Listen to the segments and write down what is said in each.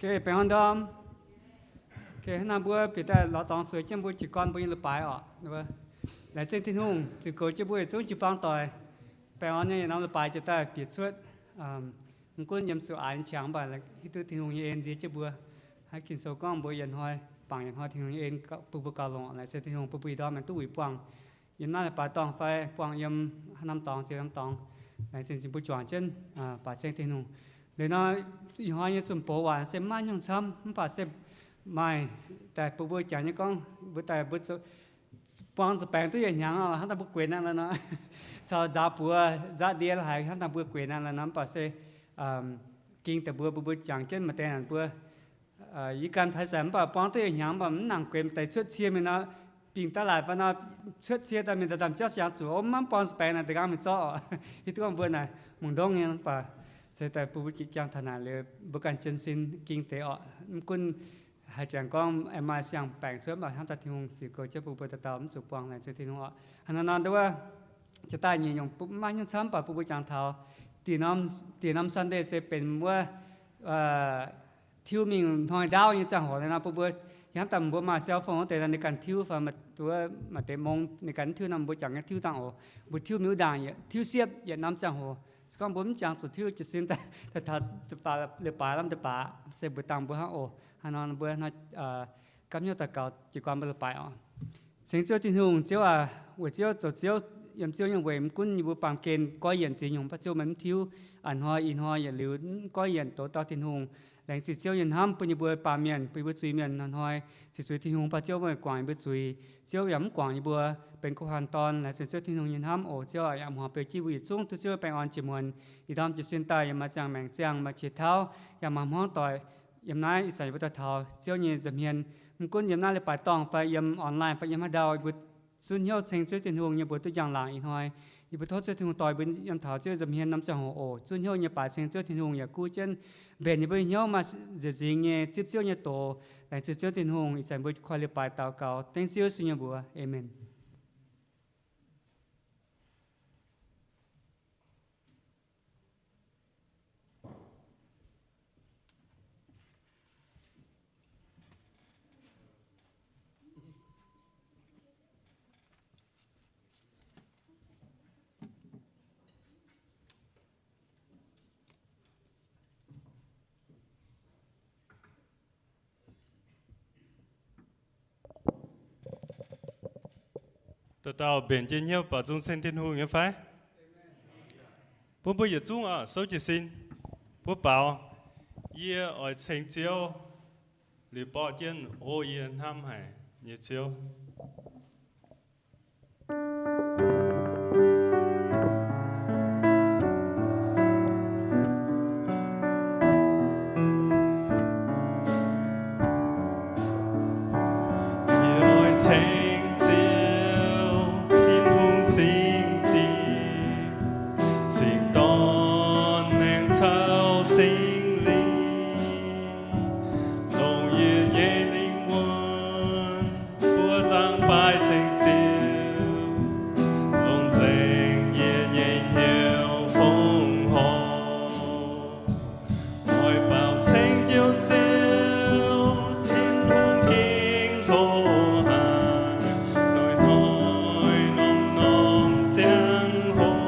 Ok, baengh orn ndorm. Ok, hnangv naaiv mbuo bieqc daaih lorz dorngx zueiz jienv mbuo jiez gorn mbuo nyei leiz-baaix oc. Laengz zingh Tin-Hungh ziux goux jienv mbuo yietc zungv jiu-baang doic. Baengh orn nyei yietc norm leiz-baaix jiex daaih bieqc cuotv, mv gunv yiem zuqc aax nyei qangx, mv baac hiuv duqv Tin-Hungh nyei en nzie jienv mbuo. Hnangv Ging-Sou gorngv mbuo yietc hnoi, bangc yietc hnoi Tin-Hungh nyei en bun mbuo gauh longx. Laengz zingh Tin-Hungh bun mbuo ih ndorm aengx duqv wuic buangh yiem naaiv leiz-baaix dorngh fai buangh yiem haaix norm dorngx, ziex norm dorngx. Laengz zingh bun mbuo juangc jienv baaix ceng Tin-Hungh. Liuz nor, ih hnoi nyei zunh box waac se maiv nyungc camv, mv baac se maaih daaih bun mbuo jangx nyei gorngv mbuo daaih mbuo buang zuqc baengx duqv yietc hnyangx oc, hnangv daaih mbuo guenx naaiv la'nor, caux nzaaux buoz nzaaux ndie la'haiz hnangv daaih mbuo guenx naaiv la'nor, mv baac se ging daaih mbuo, mbuo, mbuo jangx jienv maaih deix naaic mbuo yie ganh taaix zanc mv baac buang duqv yietc hnyangx, mv baac mv nangc guenx deix cuotv cie mingh nor, bingh daaih laaic fai nor, cuotv cie daaih mingh daaih ndaamv-jauv siangx zuqc, o, mv buang zuqc baengx naaic deix nqaang mingh zorqv oc. Hiuv duqv gorngv mbuo naaic mungc ndongv nyei, mv baac se daaih bun mbuo jangx taux naaic liuz mbuo ganh jienv sin ging deix oc. Mv gunv haaix jangx gorngv maaih siang-baengc cuotv, mv baac hnamv daaih Tin-Hungh ziux goux jienv bun mbuo dauh dauh mv zuqc buang. Laengz zingh Tin-Hungh oc. Hnangv naaiv nor nduov, jiex daaih nyeic nyungc maiv nyungc camv, mv baac bun mbuo jangx taux dieh norm Sunday se benx wuov tiuv mingh hnoi ndaauv nyei ziangh hoc nor, bun mbuo hnamv daaih mbuo maaih cell phone wuov deix nor, ninh ganh tiuv fai maaih deix mong ninh ganh tiuv nor, mbuo jangx nyei tiuv dangh oc. Mbuo tiuv mingh wuov ndaangc yietc tiuv siepv yietc norm ziangh hoc. Se gorngv mbuo mv jangx zuqc tiuv jiez sin daaih taux leiz-baaix lamh deix baac se mbuox dangh mbuo hnangv oc. Hnangv nor mbuo gapv hnyouv daux gaux jiez gorn mbuo leiz-baaix oc. Ceng Ziouv Tin-Hungh, Ziouv aac, weic Ziouv zoux Ziouv, yiem Ziouv nyei weic mv gunv yie mbuo baamh gen goiv yienc ziex nyungc, mv baac Ziouv meih mv tiuv. A'hnoi ih hnoi yietc liuz mv goiv yienc douz dauh Tin-Hungh. Laengz zingh Ziouv nyei hnamv bun yie mbuo baamh mienh, bun yie mbuo zuiz-mienh hnoi-hnoi ziqc zuiz Tin-Hungh, mv baac Ziouv meih guangc yie mbuo zuiz. Ziouv yaac mv guangc yie mbuo benx guh hnaangx dorn. Laengz zingh Ziouv Tin-Hungh nyei hnamv oc. Ziouv aac, yaac muangx beu jienv mbuo yietc zungv duqv Ziouv baengh orn jiex muonz. Ih ndorm jiez sin daaih yaac maaih ziangh maengc ziangh, maaih qiex tauv, yaac maaih hmuangv doic yiem naaiv ih zanc yie mbuo daaih taux Ziouv nyei nza'hmien. Mv gunv yiem naaiv leiz-baaix dorngh fai yiem online fai yiem haaix ndau, yie mbuo zunv hnyouv ceng Ziouv Tin-Hungh nyei mbuox duqv njang-laangc ih hnoi. Yie mbuo tov Ziouv Tin-Hungh dorh yie mbuo yiem taux Ziouv nza'hmien norm ziangh hoc oc. Zunv hnyouv nyei baaix ceng Ziouv Tin-Hungh yaac guv jienv mbenc yie mbuo hnyouv maaih nziex nzingx nyei zipv Ziouv nyei doz. Laengz zingh Ziouv Tin-Hungh, ih zanc mbuo koi leiz-baaix daux gaux dengv Ziouv Yesu nyei mbuox. Aamen. Dauh dauh mbenc jienv hnyouv baaux nzung ceng Tin-Hungh nyei fai? Bun mbuo yietc zungv oc, souv jiez sin. Mbuo baaux, yie oix ceng Ziouv, liuz borqv jienv, O yie hnamv haic nyei Ziouv. Yie oix ceng Ziouv, Tin-Hungh Singx Diex, Singx Dorn aengx caux Singx Lingh, longc yie nyei lingh wuonh buo zaangc baaix ceng Ziouv, longc nzengc yie nyei hnyouv fongc horc. Oix baaux ceng Ziouv, Ziouv Tin-Hungh gengh hlo haic, hnoi-hnoi norm-norm ziangh hoc.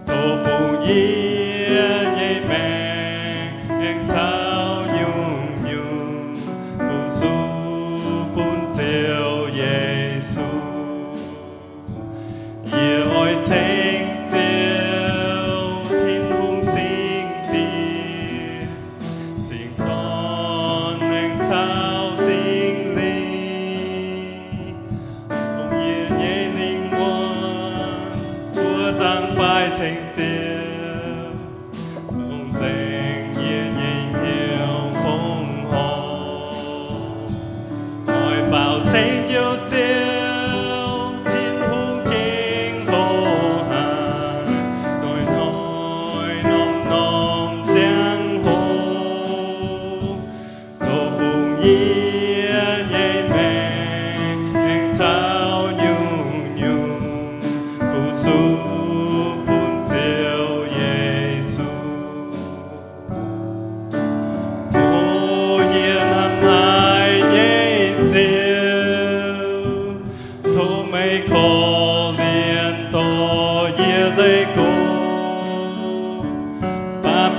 Tov fungx yie nyei maengc aengx caux nyungc-nyungc fu-sux bun Ziouv Yesu. Yie oix ceng Ziouv, Tin-Hungh Singx Diex, Singx Dorn aengx caux Singx Lingh, longc yie nyei lingh wuonh buo zaangc baaix ceng Ziouv, longc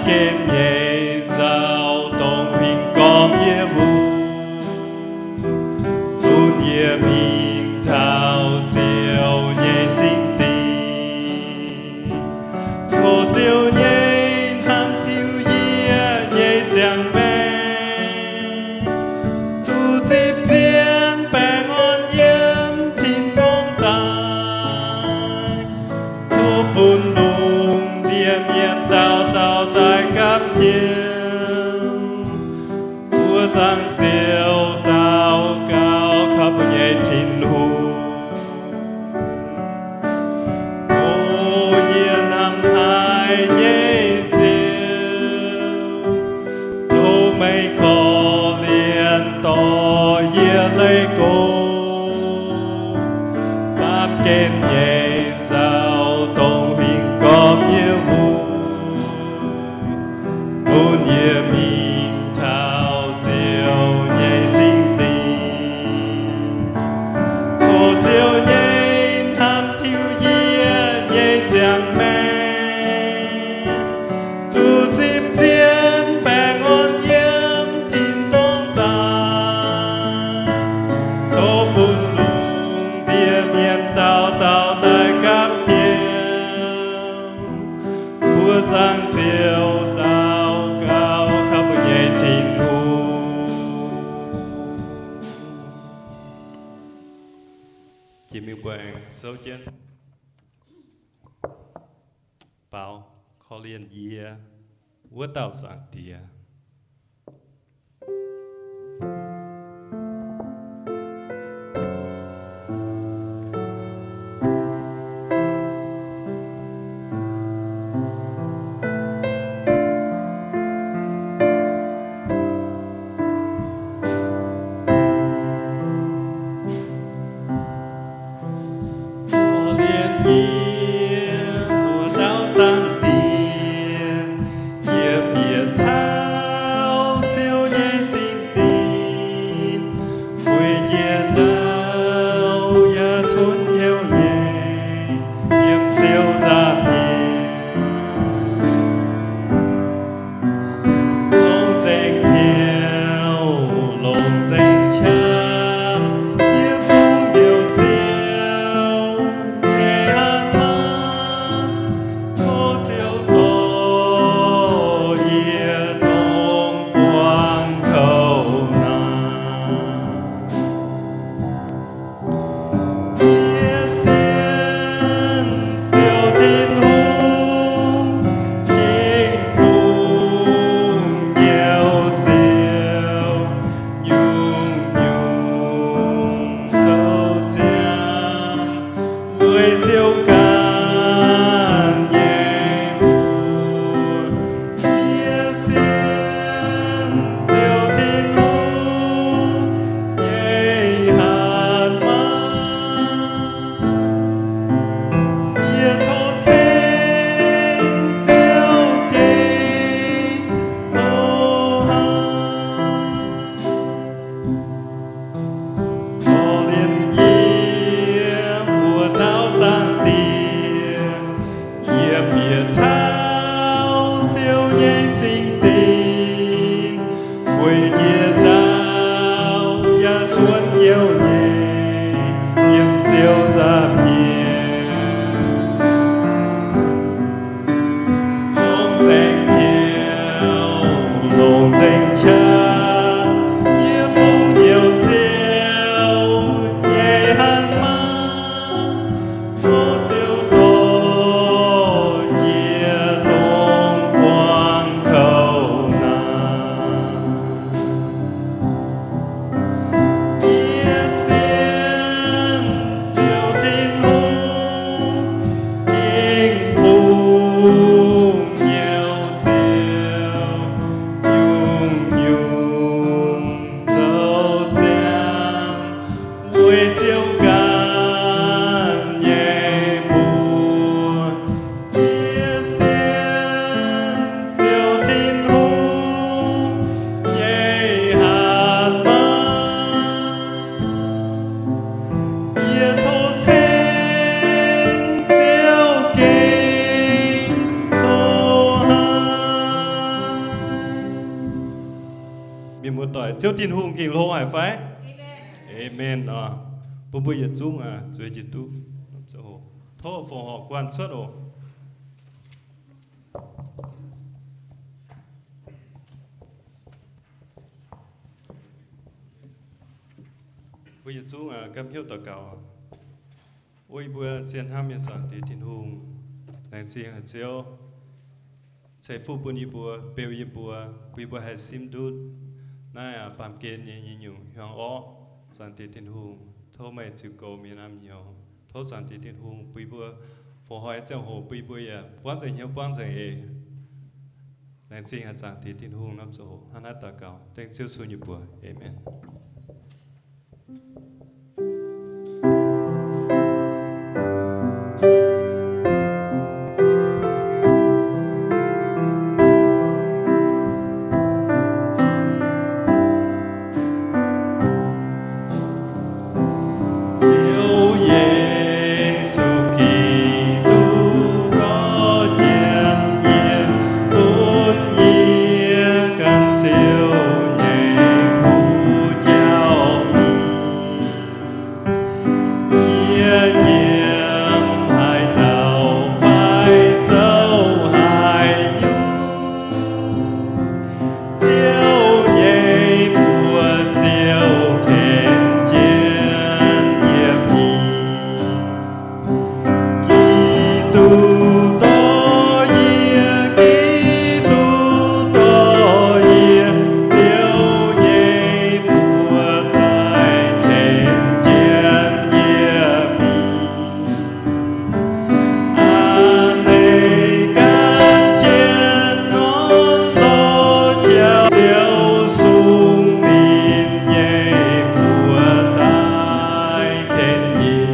Gen nyei nzauh dongh huing gormx yie mbuo, lunx yie mingh taux Ziouv nyei singx dingc. Tov Ziouv nyei hnamv tiuv yie nyei ziangh maengc, duqv zipv zien baengh orn yiem tin-dorngh daaih. Tov bun lungh ndiev mienh dauh dauh daaih gapv hnyouv. Mbuo zaangc Ziouv daux gaux, kaux mbuo nyei Tin-Hungh. O yie hnamv haic nyei Ziouv, tov meih korv-lienh dorh yie leih go, baamh gen nyei nzauh dongh huing gormx yie mbuo, bun yie mingh taux Ziouv nyei singx dingc. Tov Ziouv nyei hnamv tiuv yie nyei ziangh maengc, duqv zipv zien baengh orn yiem tin-dorngh daaih. Tov bun lungh ndiev mienh dauh dauh daaih gapv hnyouv. Mbuo zaangc Ziouv daux gaux, kaux mbuo nyei Tin-Hungh. Jiex mingh mbuo aengx souv jienv. Baaux korv-lienh yie, wuov dauh Zaangc Diex. Korv-lienh yie, wuov dauh Zaangc Diex, yie bieqc taux Ziouv nyei singx dinc, weic jiex ndau yaac cuotv hnyouv nyei, yiem Ziouv nza'hmien. Longc nzengc hnyouv, longc nzengc qaqv, yie bungx heuc Ziouv nyei hatc maaz, tov Ziouv dorh yie dongh buangh kouv naaiv. Yie sienx Ziouv Tin-Hungh, Tin-Hungh nyei Ziouv, nyungc-nyungc zoux ziangx weic Ziouv ganh nyei mbuox. Yie sienx Ziouv Tin-Hungh nyei hatc maaz. Yie tov ceng Ziouv gengh doz hnangv. Korv-lienh yie, wuov dauh Zaangc Diex, yie bieqc taux Ziouv nyei singx dinc, weic jiex ndau yaac cuotv hnyouv nyei, yiem Ziouv nza'hmien. Longc nzengc hnyouv, longc nzengc qaqv, yie bungx heuc Ziouv nyei hatc maaz, tov Ziouv dorh yie dongh buangh kouv Mienh muoz-doic, Ziouv Tin-Hungh gengh hlo haic fai? Aamen oc. Bun mbuo yietc zungv zueiz jienv duqv. Tov fongc horc guanh cuotv oc. Mbuo yietc zungv gapv hnyouv daux gaux. O yie mbuo zien hnamv nyei Zaangc Diex Tin-Hungh, laengz zingh haic Ziouv ceix fuqv bun yie mbuo, beu yie mbuo, bun yie mbuo haih simv ndutv naaiv baamh gen nyei nyei nyungc hiuang orqv. Zaangc Diex Tin-Hungh, tov meih ziux goux mienh nyei hnyouv. Tov Zaangc Diex Tin-Hungh bun yie mbuo fongc horc nyei ziangh hoc bun yie mbuo yaac buangv nzengc hnyouv buangv nzengc eix. Laengz zingh haic Zaangc Diex Tin-Hungh. Norm ziangh hoc hnangv naaiv daux gaux dengv Ziouv Yesu nyei mbuox. Aamen. Ziouv Yesu Giduc, gorx jienv yie, bun yie ganh Ziouv nyei kuv jauv mingh. Yie nyiemc haaix dauh fai zoux haaix nyungc, Ziouv nyei buoz-ziouc ken jienv yie mingh. Giduc dorh yie, Giduc dorh yie, Ziouv nyei buoz-ndaaih ken jienv yie mingh. Aa hneiv gan jienv norm lorz jauv, Ziouv sung ninh nyei buoz-ndaaih ken yie.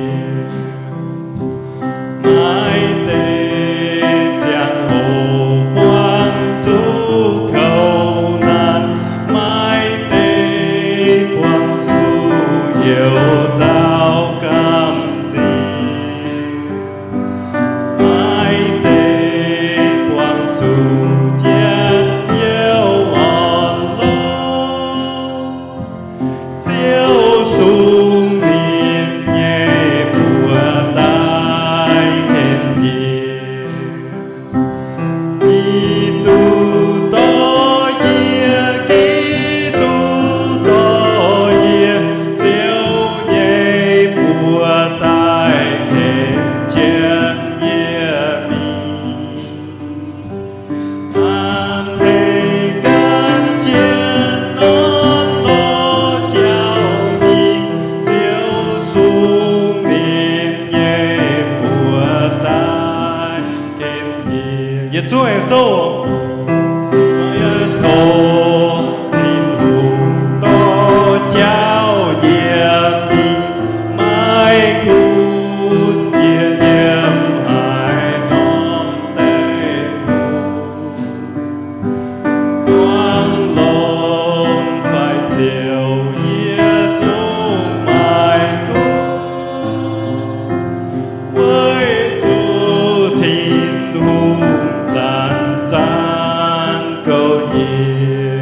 Maaih deix ziangh hoc buangh zuqc koux naanc, maaih deix buangh zuqc youz nzauh gamh nziex. Maaih deix buangh zuqc njien-youh orn-lorqc. Ziouv sung ninh nyei buoz-ndaaih ken yie. Giduc dorh yie, Giduc dorh yie, Ziouv nyei buoz-ndaaih ken jienv yie mingh. Aa hneiv gan jienv norm lorz jauv mingh, Ziouv sung ninh nyei buoz-ndaaih ken yie. Yietc zungv aengx souv. Tov Tin-Hungh dorh jauv yie mingh, maiv gunv yie yiem haaix norm deic-bung. Buangv longx fai ziouc yie zungv maiv gunv, weic zuqc Tin-Hungh zanc-zanc goux yie.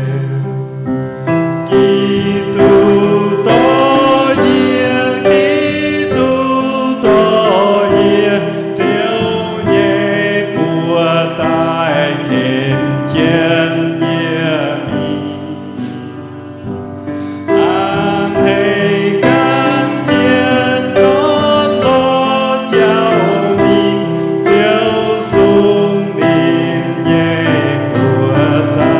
Giduc dorh yie, Giduc dorh yie, Ziouv nyei buoz-ndaaih ken jienv yie mingh. Aa hneiv gan jienv norm lorz jauv mingh, Ziouv sung ninh nyei buoz-ndaaih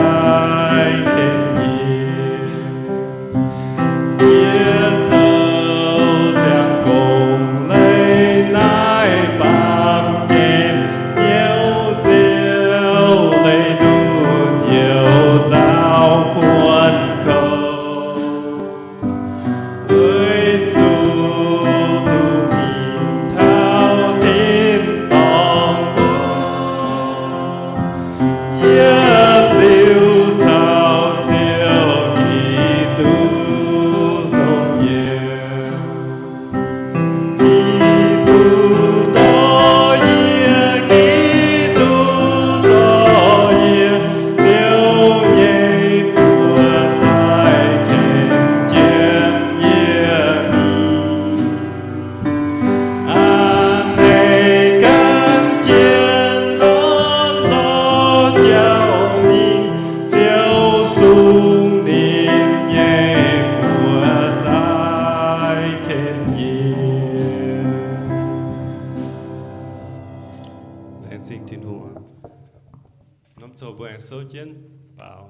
Zoux mbuo aengx souv jienv baaux.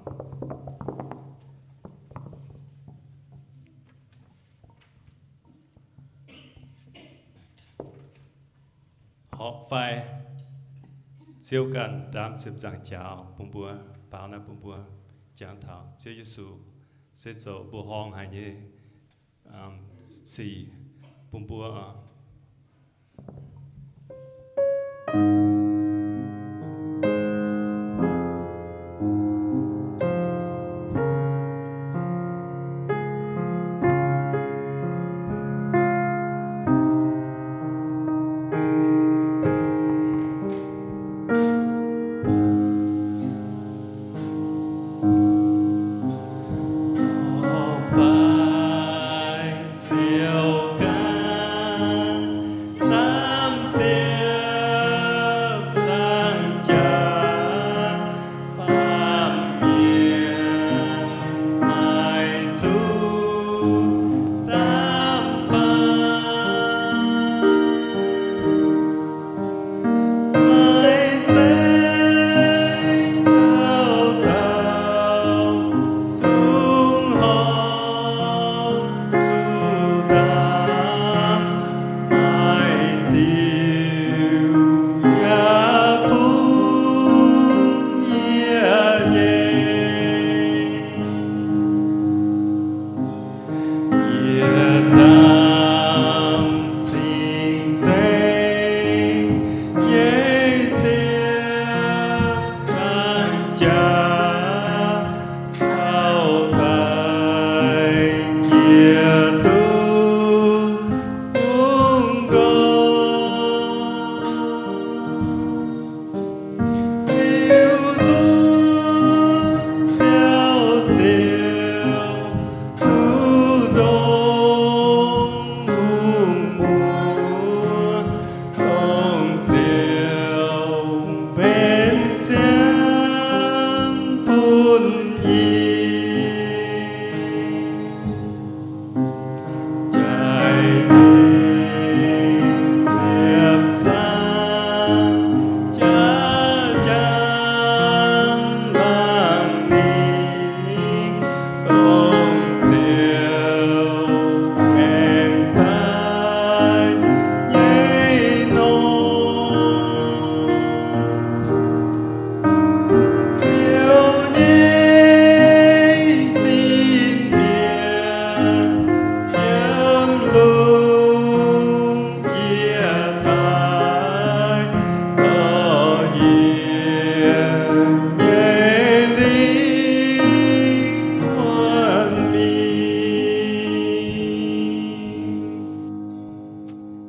Horpc fai Ziouv ganh ndaam ziepc nzaangc jaax bun mbuo, baaux naaiv bun mbuo jangx taux Ziouv Yesu se zoux mbuoqc horngh haic nyei sic bun mbuo oc.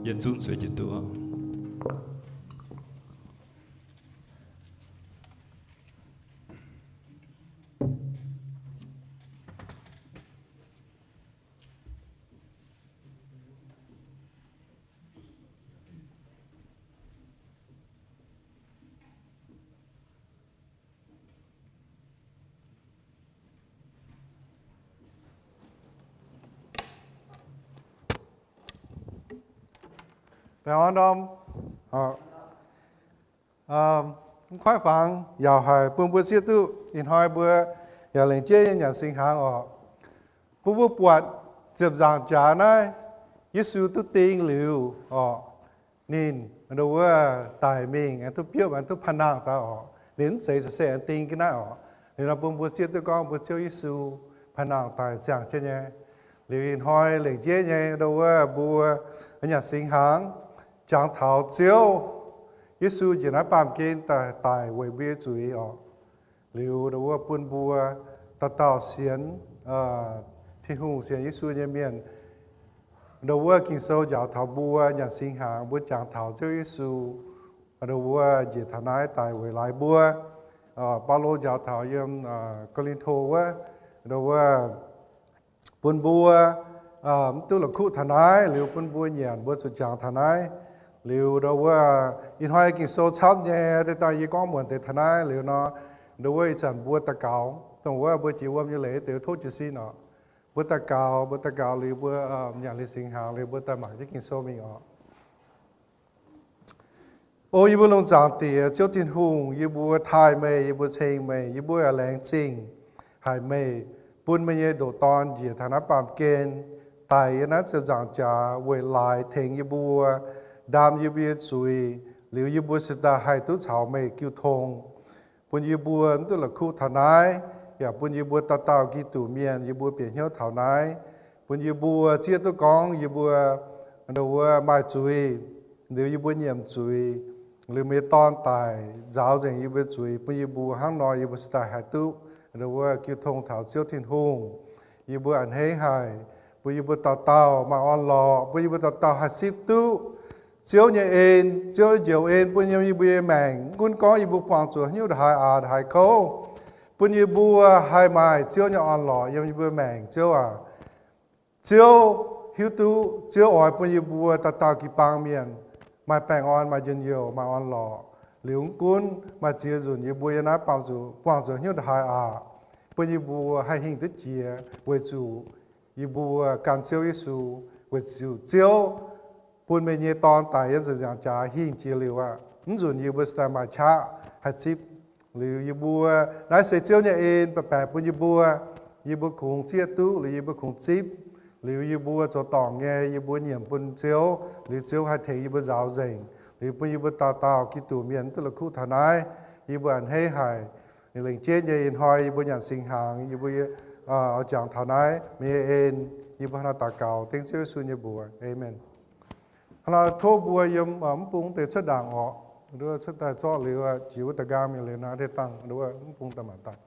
Yietc zungv zueiz jienv duqv. Baengh orn ndorm. Mv kuaaiv fangx yaac haih bun mbuo zieqv duqv ih hnoi mbuo yaac lengc jeiv nyei nyanc singx hnaangx oc. Bun mbuo buatc ziepc nzaangc jaax naaiv, Yesu duqv ding liuz oc, ninh ndo wuov daic mingh aengx duqv biopv aengx duqv panh nangh daaih oc. Ninh mv zeiz se se aengx ding ga'naaiv oc. Liuz nor bun mbuo zieqv duqv gorngv mbuo Ziouv Yesu panh nangh daaih ziangh jienv nyei. Liuz ih hnoi lengc jeiv nyei ndo wuov mbuo nyanc singx hnaangx, jangx taux Ziouv Yesu njiec naaiv baamh gen daaih daic weic mbuo nyei zuiz oc. Liuz ndo wuov bun mbuo dauh dauh sienx Tin-Hungh, sienx Yesu nyei mienh, ndo wuov Ging-Sou njaaux taux mbuo nyanc singx hnaangx mbuo jangx taux Ziouv Yesu ndo wuov njiec taux naaiv daic weic laaix mbuo. Baulo njaaux taux yiem Ko^lin^to wuov, ndo wuov bun mbuo mv duqv la'kuqv taux naaiv, liuz bun mbuo nyanc mbuo zuqc jangx taux naaiv. Liuz ndo wuov ih hnoi Ging-Sou camv nyei, deix dangh yie gorngv muonc deix taux naaiv liuz nor, ndo wuov ih zanc mbuo daux gaux, dongh wuov mbuo jiex wuom nyei leiz deix tov jiez sin oc. Mbuo daux gaux, mbuo daux gaux liuz mbuo nyanc liuz singx hnaangx liuz mbuo daaih mangc jienv Ging-Sou mingh oc. O yie mbuo lungh zaangc Diex, Ziouv Tin-Hungh, yie mbuo taaih meih, yie mbuo ceng meih, yie mbuo yaac laengz zingh haic meih bun meih nyei ndoqc Dorn njiec taux naaiv baamh gen, daic yiem naaiv ziepc nzaangc jaax weic laaix tengx yie mbuo, ndaam yie mbuo nyei zuiz, liuz yie mbuo se daaih haih duqv caux meih jiu tong, bun yie mbuo mv duqv la'kuqv taux naaiv, yaac bun yie mbuo dauh dauh Giduc mienh yie mbuo bieqc hnyouv taux naaiv, bun yie mbuo zieqv duqv gorngv yie mbuo ndo wuov maaih zuiz, liuz yie mbuo nyiemc zuiz, liuz meih nyei Dorn daic nzaaux nzengc yie mbuo zuiz bun yie mbuo, hnangv nor yie mbuo se daaih haih duqv ndo wuov jiu tong taux Ziouv Tin-Hungh. Yie mbuo a'hneiv haic, bun yie mbuo dauh dauh maaih orn-lorqc, bun yie mbuo dauh dauh haih zipv duqv Ziouv nyei en, Ziouv nyei njoux en bun yiem yie mbuo nyei maengc. Mv gunv gorngv yie mbuo buangh zuqc haaix nyungc ndongc haaix aqc, ndongc haaix kouv, bun yie mbuo haih maaih Ziouv nyei orn-lorqc yiem yie mbuo maengc, Ziouv aac. Ziouv hiuv duqv, Ziouv oix bun yie mbuo dauh dauh jiu-baang mienh maaih baengh orn, maaih njien-youh, maaih orn-lorqc. Liuz mv gunv maaih ziex nzunc yie mbuo yiem naaiv buangh zuqc, buangh zuqc haaix nyungc ndongc haaix aqc, bun yie mbuo haih hingh duqv jiex weic zuqc yie mbuo gan Ziouv Yesu, weic zuqc Ziouv bun meih nyei Dorn daic yiem ziepc nzaangc jaax hingh jiex liuz aqv, mv nzunc yie mbuo se daaih maaih qaqv haih zipv. Liuz yie mbuo, naaiv se Ziouv nyei en baeqc baeqc bun yie mbuo, yie mbuo kungx zieqv duqv, liuz yie mbuo kungx zipv. Liuz yie mbuo zoux dorngc nyei, yie mbuo nyiemc bun Ziouv, liuz Ziouv haih tengx yie mbuo nzaaux nzengc, liuz bun yie mbuo dauh dauh Giduc mienh mv duqv la'kuqv taux naaiv. Yie mbuo a'hneiv haic. Lengc jeiv nyei ih hnoi yie mbuo nyanc singx hnaangx, yie mbuo oix jangx taux naaiv meih nyei en. Yie mbuo hnangv naaiv daux gaux dengv Ziouv Yesu nyei mbuox. Aamen. Hnangv naaiv tov mbuo yiem mv bung deix cuotv ndaangc orqc, nduov cuotv daaih zorqv liuz jiex wuov da'nqaang mingh liuz naaiv deix dangh nduov mv bung daaih maanc daaih.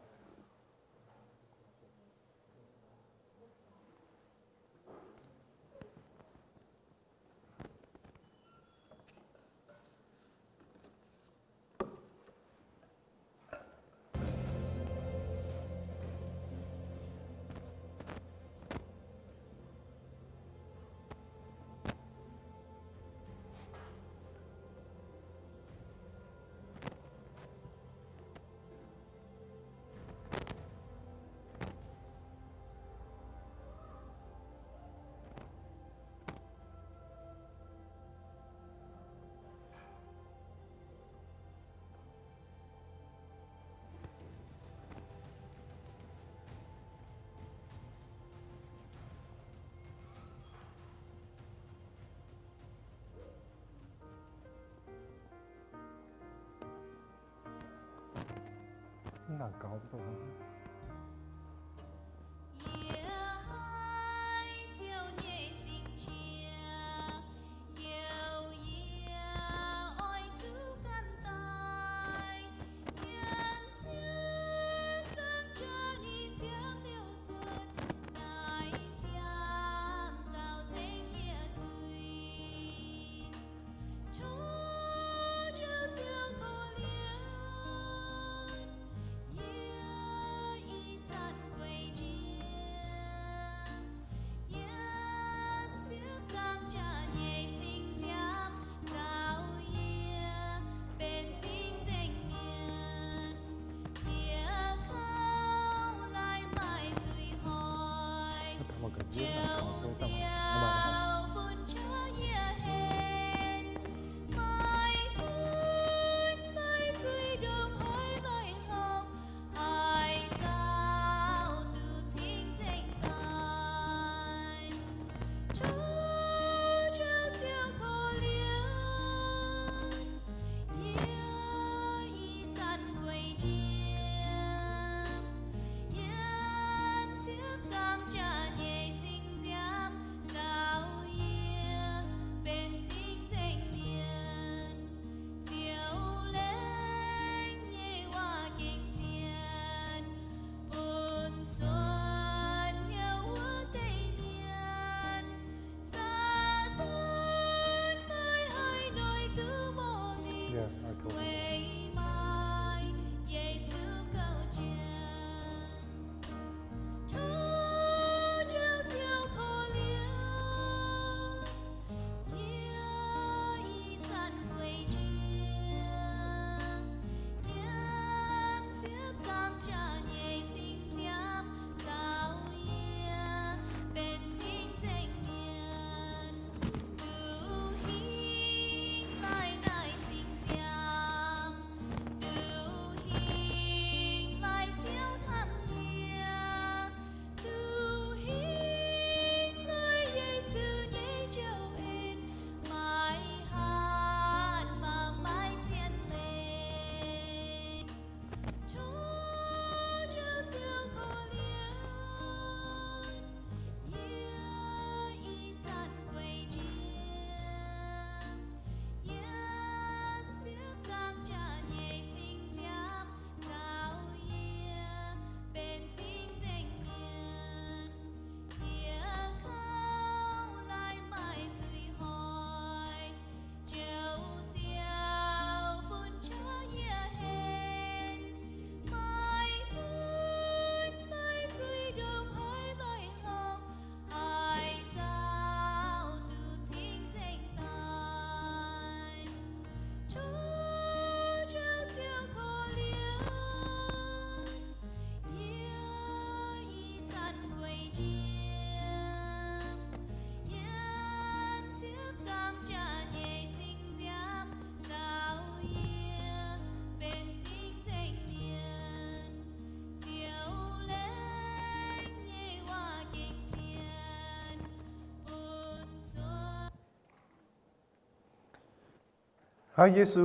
Hnangv Yesu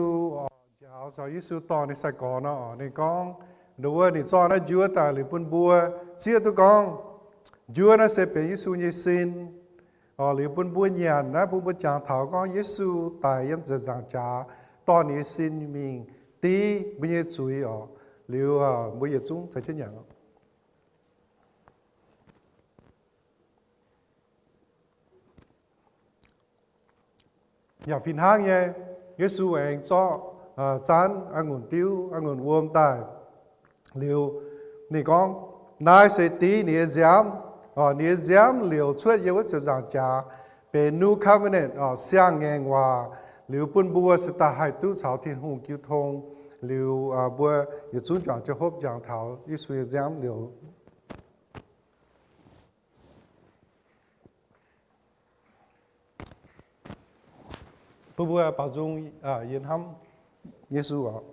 njaaux caux Yesu dorh ninh sai-gorx nor, ninh gorngv, nduov wuov ninh zorqv naaiv njuov daaih liuz bun mbuo zieqv duqv gorngv, njuov naaiv se benx Yesu nyei sin. Liuz bun mbuo nyanc naaiv, bun mbuo jangx taux gorngv Yesu daic yiem ziepc nzaangc jaax, dorh ninh nyei sin mingh div mbuo nyei zuiz oc. Liuz mbuo yietc zungv caux jienv nyanc. Yaac fih hnangv nyei, Yesu aengx zorqv zanv a'ngunc diuv, a'ngunc wuom daaih. Liuz ninh gorngv, naaiv se div ninh nyei nziaamv. Ninh nyei nziaamv liouc cuotv yiem wuov ziepc nzaangc jaax, benx new covenant, siang-ngaengc waac. Liuz bun mbuo se daaih haih duqv caux Tin-Hungh jiu tong. Liuz mbuo yietc zungv juangc jienv hopv njang taux Yesu nyei nziaamv liouc. Bun mbuo baaux nzung yie hnamv Yesu oc.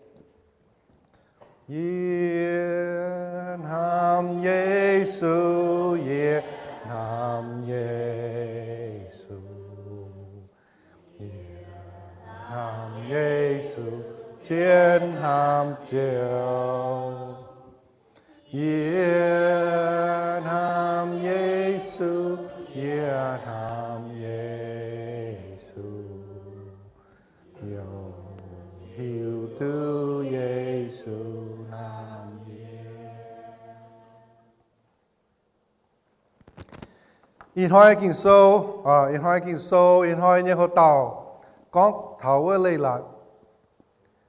Yie hnamv Yesu, yie hnamv Yesu, yie hnamv Yesu, zien hnamv Ziouv. Yie hnamv Yesu, yie hnamv Yesu, yie hiuv duqv Yesu hnamv yie. Ih hnoi Ging-Sou, ih hnoi Ging-Sou, ih hnoi nyei hoc-dauh gorngv taux wuov leiz-latc.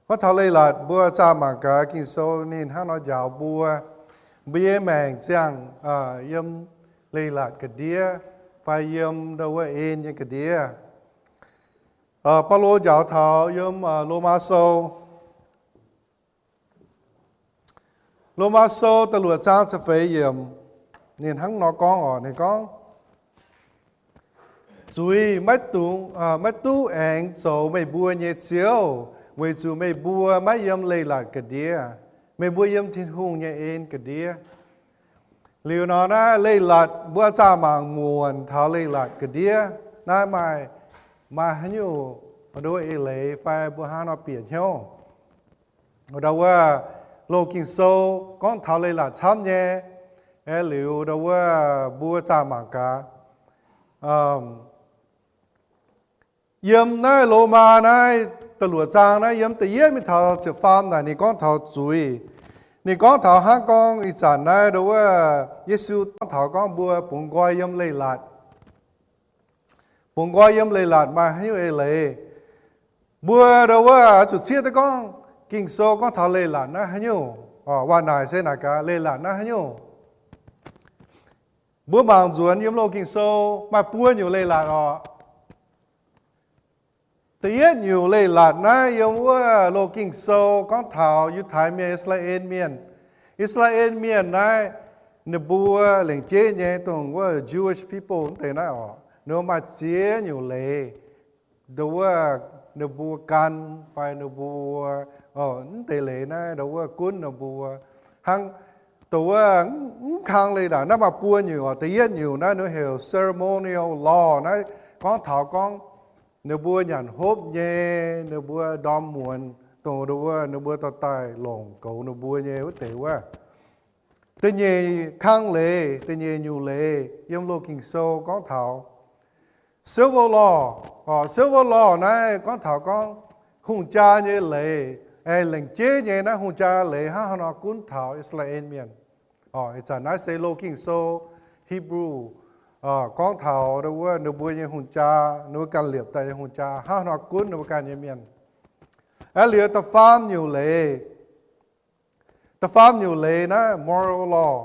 Gorngv taux leiz-latc, mbuo zaah mangc gaax Ging-Sou ninh hnangv nor njaaux mbuo. Mbuo nyei maengc ziangh yiem leiz-latc ga'ndiev fai yiem ndau wuov en nyei ga'ndiev. Baulo njaaux taux yiem Lomaa Sou, Lomaa Sou da'luoqc zaang ziepc feix yiemc, ninh hnangv nor gorngv oc. Ninh gorngv, zuiz maiv dungx, maiv duqv aengx zoux meih mbuo nyei ziouv, weic zuqc meih mbuo maiv yiem leiz-latc ga'ndiev. Meih mbuo yiem Tin-Hungh nyei en ga'ndiev. Liuz nor naaiv leiz-latc mbuo zaah mangc muonc taux leiz-latc ga'ndiev naaiv maaih, maaih haaix nyungc nduov eix leiz fai mbuo hnangv nor bieqc hnyouv. Ndau wuov loz Ging-Sou gorngv taux leiz-latc camv nyei. Aeqv, liuz ndau wuov mbuo zaah mangc gaax. Yiem naaiv Lomaa naaiv da'luoqc zaang naaiv, yiem da'yietv mingh taux ziepc faam naaic, ninh gorngv taux zuiz. Ninh gorngv taux hnangv gorngv ih zanc naaiv ndau wuov Yesu gorngv taux gorngv mbuo bungx nqoi yiem leiz-latc. Bungx nqoi yiem leiz-latc maaih haaix nyungc eix leiz. Mbuo ndau wuov zuqc zieqv duqv gorngv Ging-Sou gorngv taux leiz-latc naaiv haaix nyungc. Waac naaic se naaic gaax, leiz-latc naaiv haaix nyungc. Mbuo mangc nzuonx yiem loz Ging-Sou maaih buo nyungc leiz-latc oc. Da'yietv nyungc leiz-latc naaiv yiem wuov loz Ging-Sou gorngv taux Yiutai Mienh, I^saa^laa^en Mienh. I^saa^laa^en Mienh naaiv, ninh mbuo lengc jeiv nyei dongh wuov Jewish people wuov deix naaiv oc, ninh mbuo maaih ziex nyungc leiz. Ndau wuov ninh mbuo gan fai ninh mbuo, wuov deix leiz naaiv ndau wuov gunv ninh mbuo hnangv. Ndau wuov mv kang leiz-latc naaiv maaih buo nyungc oc. Da'yietv nyungc naaiv ninh heuc ceremonial law naaiv, gorngv taux gorngv ninh mbuo nyanc hopv nyei, ninh mbuo ndorm muonz dongh ndau wuov ninh mbuo dorh daaih longc goux ninh mbuo nyei wuov deix wuov. Da'nyeic kang leiz, da'nyeic nyungc leiz yiem loz Ging-Sou gorngv taux civil law. Civil law naaiv gorngv taux gorngv hungh jaa nyei leiz, aengx lengc jeiv nyei naaiv hungh jaa leiz hnangv haaix nor gunv taux I^saa^laa^en Mienh. Ih zanc naaiv se loz Ging-Sou Hebrew gorngv taux ndau wuov ninh mbuo nyei hungh jaa, ninh mbuo ganh liepc daaih nyei hungh jaa hnangv haaix nor gunv ninh mbuo ganh nyei mienh. Aeqv, liuz da'faam nyungc leiz, da'faam nyungc leiz naaiv moral law,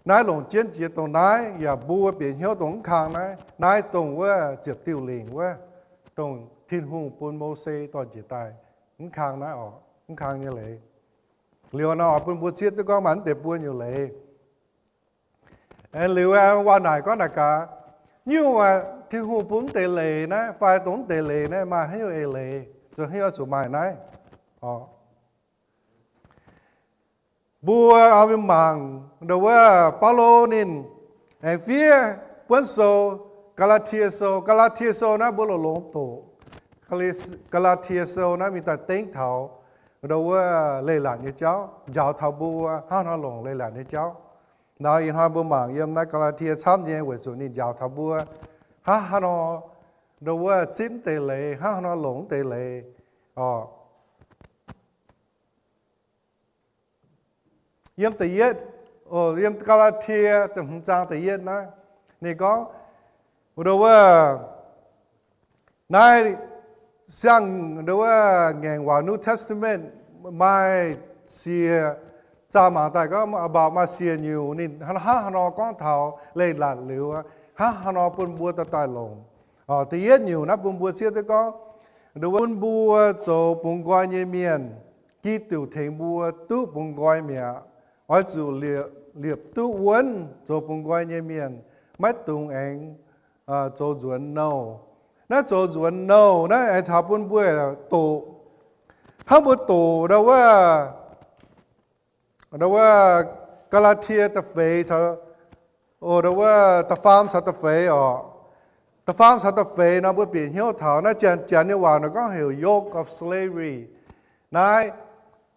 naaiv longc jienv jiex dongh naaiv, yaac mbuo bieqc hnyouv dongh mv kang naaiv, naaiv dongh wuov ziepc diuh lingc wuov, dongh Tin-Hungh bun Mose dorh njiec daaih, mv kang naaiv oc, mv kang nyei leiz. Liuz nor bun mbuo zieqv duqv gorngv maaih mv deix buo nyungc leiz. Aeqv, liuz waac naaic gorngv naaic gaax, nyungc Tin-Hungh bun mv deix leiz naaiv fai dongh mv deix leiz naaiv maaih haaix nyungc eix leiz, zoux haaix nyungc zuqc maaih naaiv. Mbuo mangc ndau wuov Baulo ninh aengx fiev buonv sou, Gaa^laa^tie Sou. Gaa^laa^tie Sou naaiv mbuo longx-longx doqc. Gaa^laa^tie Sou naaiv mingh daaih dengv taux ndo wuov leiz-latc nyei jauv, njaaux taux mbuo hnangv haaix nor longc leiz-latc nyei jauv. Naaiv ih hnoi mbuo mangc yiem naaiv Gaa^laa^tie camv nyei weic zuqc ninh njaaux taux mbuo hnangv haaix nor ndo wuov zipv deix leiz, hnangv haaix nor longc deix leiz oc. Yiem da'yietv, yiem Gaa^laa^tie da'hmz zaang da'yietv naaiv, ninh gorngv ndo wuov naaiv siang ndo wuov ngaengc waac New Testament maaih siec, zaah mangc daaih gorngv about maaih siec nyungc ninh hnangv haaix nor gorngv taux leiz-latc liuz, hnangv haaix nor bun mbuo daaih daaih longc. Da'yietv nyungc naaiv bun mbuo zieqv duqv gorngv ndo wuov bun mbuo zoux bungx nqoi nyei mienh, Giduc tengx mbuo duqv bungx nqoi mi'aqv. Oix zuqc liepc duqv wuonv zoux bungx nqoi nyei mienh, maiv dungx aengx zoux nzuonx nouh. Naaiv zoux nzuonx nouh naaiv aengx caux bun mbuo doqc. Hnangv mbuo doqc ndo wuov, ndo wuov Gaa^laa^tie da'feix caux, ndo wuov da'faam caux da'feix oc. Da'faam caux da'feix nor mbuo bieqc hnyouv taux naaiv janx, janx nyei waac nor gorngv heuc yoke of slavery. Naaiv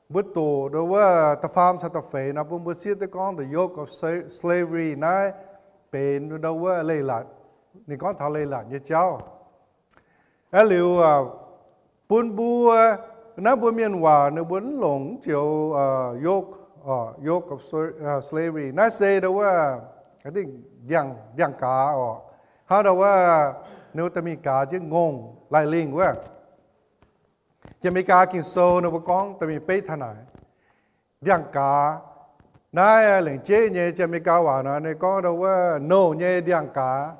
mbuo doqc ndo wuov da'faam caux da'feix nor bun mbuo zieqv duqv gorngv the yoke of slavery naaiv benx ndo wuov leiz-latc. Ninh gorngv taux leiz-latc nyei jauv. Aeqv, liuz bun mbuo, naaiv mbuo mienh waac ninh mbuo mv longc joux yoke, yoke of slavery. Naaiv se ndo wuov ndiangx-gaaz oc. Hnangv ndo wuov ninh mbuo da'mingh gaaz jienv ngongh laih lingh wuov. Janx-Meigaa Ging-Sou ninh mbuo gorngv da'mingh beiv taux naaic, ndiangx-gaaz. Naaiv lengc jeiv nyei Janx-Meigaa waac nor ninh gorngv ndo wuov nouh nyei ndiangx-gaaz.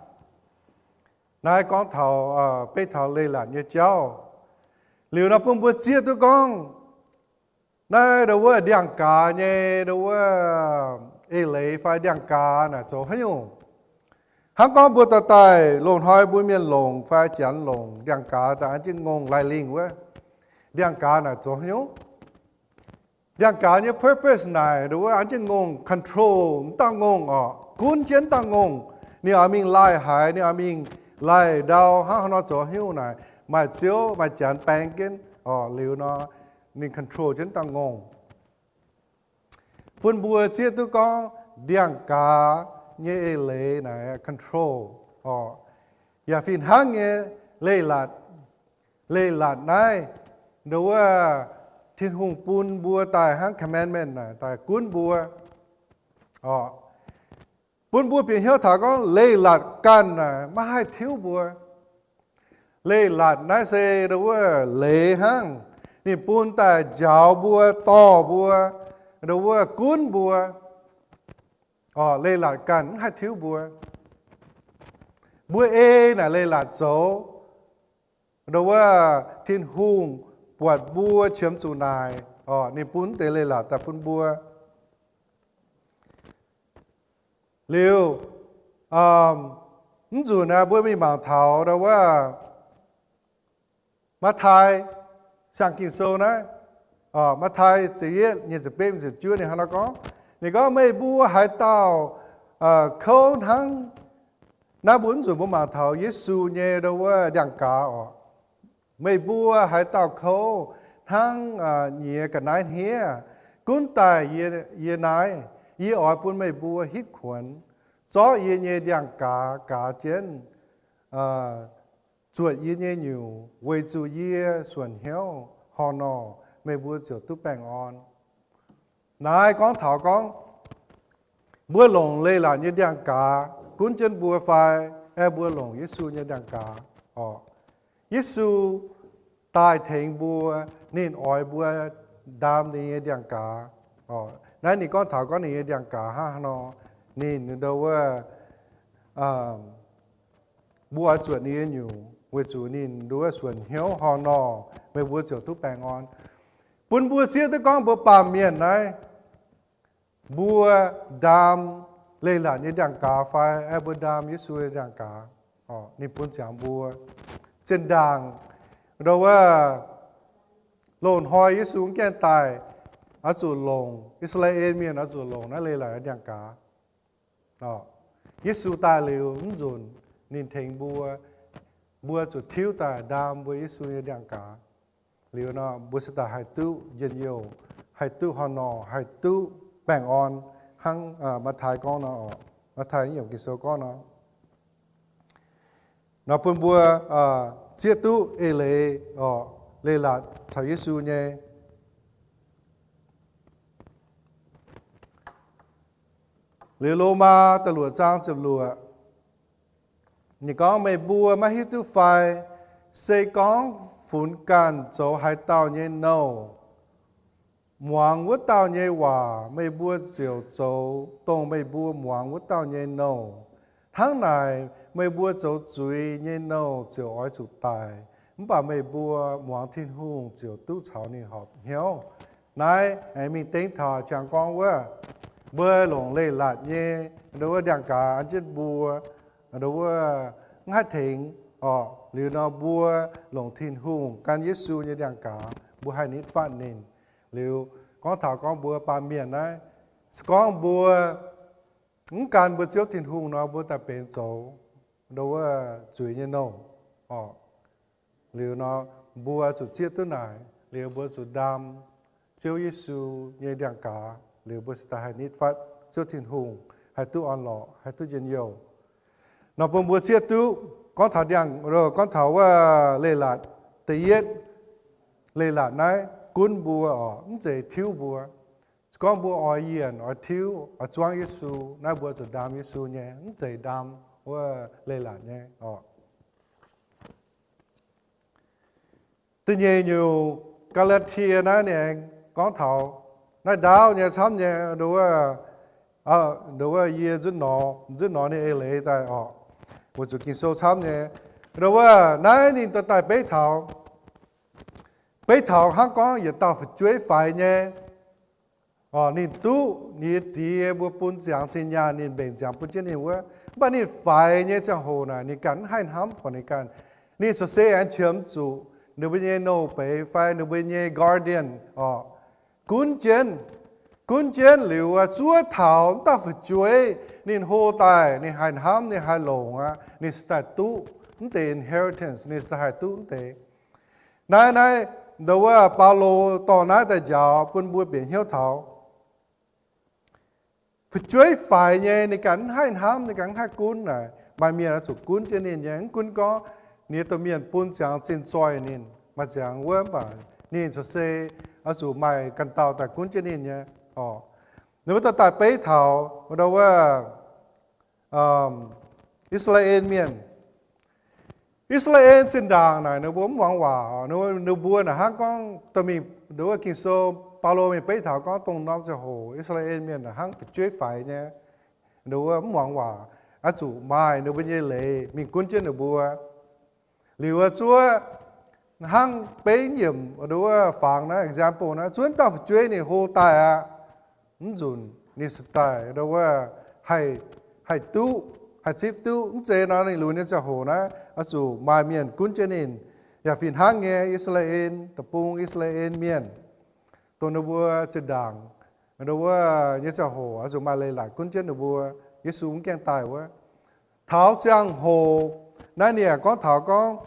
Naaiv gorngv taux, beiv taux leiz-latc nyei jauv. Liuz nor bun mbuo zieqv duqv gorngv naaiv ndo wuov ndiangx-gaaz nyei ndo wuov eix leiz fai ndiangx-gaaz naaic zoux haaix nyungc. Hnangv gorngv mbuo daaih daaih loz-hnoi mbuo mienh longc fai janx longc ndiangx-gaaz daaih an jienv ngongh laih lingh wuov, ndiangx-gaaz naaic zoux haaix nyungc? Ndiangx-gaaz nyei purpose naaic ndo wuov an jienv ngongh control wuov dauh ngongh oc, gunv jienv dauh ngongh. Ninh oix mingh laih haaix, ninh oix mingh laih ndau, hnangv haaix nor zoux haaix nyungc naaic, maaih ziouv maaih janx baeng jienv oc. Liuz nor ninh control jienv dauh ngongh. Bun mbuo zieqv duqv gorngv ndiangx-gaaz nyei eix leiz naaic control oc, yaac fih hnangv nyei leiz-latc. Leiz-latc naaiv ndo wuov Tin-Hungh bun mbuo daaih hnangv commandment naaic daaih gunv mbuo oc. Bun mbuo bieqc hnyouv taux gorngv leiz-latc ganh naaic maiv haih tiuv mbuo. Leiz-latc naaiv se ndo wuov leiz hnangv, ninh bun daaih njaaux mbuo, dorh mbuo, ndo wuov gunv mbuo oc. Leiz-latc ganh mv haih tiuv mbuo. Mbuo ei naaic leiz-latc zoux, ndo wuov Tin-Hungh buatc mbuo qiemx zuqc naaic oc, ninh bun deix leiz-latc daaih bun mbuo. Liuz, mv nzunc naaiv mbuo mingh mangc taux ndo wuov Matv^taai, siang Ging-Sou naaiv, Matv^taai ziepc yietv, nyic ziepc betv, ziepc juov, ninh hnangv naaiv gorngv, ninh gorngv, meih mbuo haaix dauh kouv hnangv, naaiv mbuo mv nzunc mbuo mangc taux Yesu nyei ndo wuov ndiangx-gaaz oc. Meih mbuo haaix dauh kouv hnangv nyiex ga'naaiv hniev, gunv daaih yie naaiv, yie oix bun meih mbuo hitv kuonx, zorqv yie nyei ndiangx-gaaz gaaz jienv, zuotc yie nyei nyungc, weic zuqc yie suonc hnyouv horh nor, meih mbuo ziouc duqv baengh orn. Naaiv gorngv taux gorngv mbuo longc leiz-latc nyei ndiangx-gaaz gunv jienv mbuo fai aeqv, mbuo longc Yesu nyei ndiangx-gaaz oc. Yesu daaih tengx mbuo, ninh oix mbuo ndaam ninh nyei ndiangx-gaaz oc. Naaiv ninh gorngv taux gorngv ninh nyei ndiangx-gaaz hnangv haaix nor, ninh ndo wuov, mbuo oix zuotc ninh nyei nyungc weic zuqc ninh ndo wuov suonc hnyouv horh nor, meih mbuo ziouc duqv baengh orn. Bun mbuo zieqv duqv gorngv mbuo baamh mienh naaiv, mbuo ndaam leiz-latc nyei ndiangx-gaaz fai aeqv, mbuo ndaam Yesu nyei ndiangx-gaaz, ninh bun ziangx mbuo. Zinh ndaangc ndo wuov loz-hnoi Yesu mv gaengh daaih, oix zuqc longc, I^saa^laa^en Mienh oix zuqc longc naaiv leiz-latc nyei ndiangx-gaaz. Yesu daaih liuz mv nzunc ninh tengx mbuo mbuo zuqc tiuv daaih ndaam mbuo Yesu nyei ndiangx-gaaz. Liuz nor mbuo se daaih haih duqv njien-youh, haih duqv horh norh, haih duqv baengh orn, hnangv Matv^taai gorngv nor, Matv^taai nyei Ging-Sou gorngv nor, nor bun mbuo zieqv duqv eix leiz, leiz-latc caux Yesu nyei. Liuz Lomaa da'luoqc zaang ziepc luoqc, ninh gorngv, meih mbuo maiv hiuv duqv fai, se gorngv funx ganh zoux haaix dauh nyei nouh, muangx wuov dauh nyei waac, meih mbuo ziouc zoux dongh meih mbuo muangx wuov dauh nyei nouh. Hnangv naaic, meih mbuo zoux zuiz nyei nouh ziouc oix zuqc daic, mv baac meih mbuo muangx Tin-Hungh ziouc duqv caux ninh horpc hnyouv. Naaiv aengx mingh dengv taux ziangx gorngv wuov, mbuo longc leiz-latc nyei, ndo wuov ndiangx-gaaz an jienv mbuo, ndo wuov mv haih tengx orqc. Liuz nor mbuo longc Tin-Hungh gan Yesu nyei ndiangx-gaaz, mbuo haih nitv fatv ninh. Liuz gorngv taux gorngv mbuo baamh mienh naaiv, se gorngv mbuo mv gan mbuo Ziouv Tin-Hungh nor, mbuo daaih benx zoux ndo wuov zuiz nyei nouh orqc. Liuz nor mbuo zuqc zieqv duqv naaic, liuz mbuo zuqc ndaam Ziouv Yesu nyei ndiangx-gaaz, liuz mbuo se daaih haih nitv fatv Ziouv Tin-Hungh, haih duqv orn-lorqc, haih duqv njien-youh. Nor bun mbuo zieqv duqv gorngv taux ndiangx, gorngv taux wuov leiz-latc, da'yietv leiz-latc naaiv gunv mbuo orqc, mv zeiz tiuv mbuo. Gorngv mbuo oix yienh, oix tiuv, oix zuangv Yesu, naaiv mbuo zuqc ndaam Yesu nyei, mv zeiz ndaam wuov leiz-latc nyei orqc. Da'nyeic nyungc, Gaa^laa^tie naaiv ninh aengx gorngv taux naaiv ndaauv nyei camv nyei, ndo wuov, ndo wuov yie nzunc nor, nzunc nor ninh eix leiz daaih orqc, weic zuqc Ging-Sou camv nyei. Ndo wuov naaiv ninh daaih beiv taux, beiv taux hnangv gorngv yietc dauh fu'jueiv faix nyei, ninh duqv ninh nyei die mbuo bun ziangx zinh nyaanh, ninh mbenc ziangx bun jienv ninh wuov. Mv baac ninh faix nyei ziangh hoc naaic, ninh ganh mv haih hnamv fai ninh ganh, ninh corc se aengx qiemx zuqc ninh mbuo nyei nouh beiz fai ninh mbuo nyei guardian orqc, gunv jienv, gunv jienv liuz zuov taux wuov dauh fu'jueiv ninh hlo daaih, ninh haih hnamv, ninh haih longc aqv, ninh se daaih duqv wuov deix inheritance, ninh se daaih haih duqv wuov deix. Naaiv, naaiv, ndo wuov Baulo dorh naaiv daaih njaaux bun mbuo bieqc hnyouv taux fu'jueiv faix nyei, ninh ganh mv haih hnamv, ninh ganh mv haih gunv naaic, maaih mienh oix zuqc gunv jienv ninh nyei. Mv gunv gorngv ninh nyei domh mienh bun ziangx zinh zoih ninh, maaih ziangx wuov, mv baac ninh corc se oix zuqc maaih ganh dauh daaih gunv jienv ninh nyei orqc. Ninh mbuo daaih daaih beiv taux ndo wuov I^saa^laa^en Mienh. I^saa^laa^en zinh ndaangc naaic ninh mbuo mv muangx waac. Ninh mbuo naaic hnangv gorngv dongh mingh ndo wuov Ging-Sou, Baulo mingh beiv taux gorngv dongh norm ziangh hoc I^saa^laa^en Mienh naaic hnangv fu'jueiv faix nyei, ndo wuov mv muangx waac, oix zuqc maaih ninh mbuo nyei leiz mingh gunv jienv ninh mbuo. Liuz zuov hnangv beiv nyiemc ndo wuov fangx naaiv example naaiv, zuov dauh fu'jueiv ninh hlo daaih aqv, mv nzunc ninh se daaih ndo wuov haih, haih duqv, haih zipv duqv. Mv zeiz nor ninh lunx nyei ziangh hoc naaiv oix zuqc maaih mienh gunv jienv ninh. Yaac fih hnangv nyei, I^saa^laa^en Deic-Bung, I^saa^laa^en Mienh, dongh ninh mbuo zinh ndaangc ndo wuov nyei ziangh hoc oix zuqc maaih leiz-latc gunv jienv ninh mbuo. Yesu mv gaengh daaih wuov, taux ziangh hoc naaiv ninh yaac gorngv taux gorngv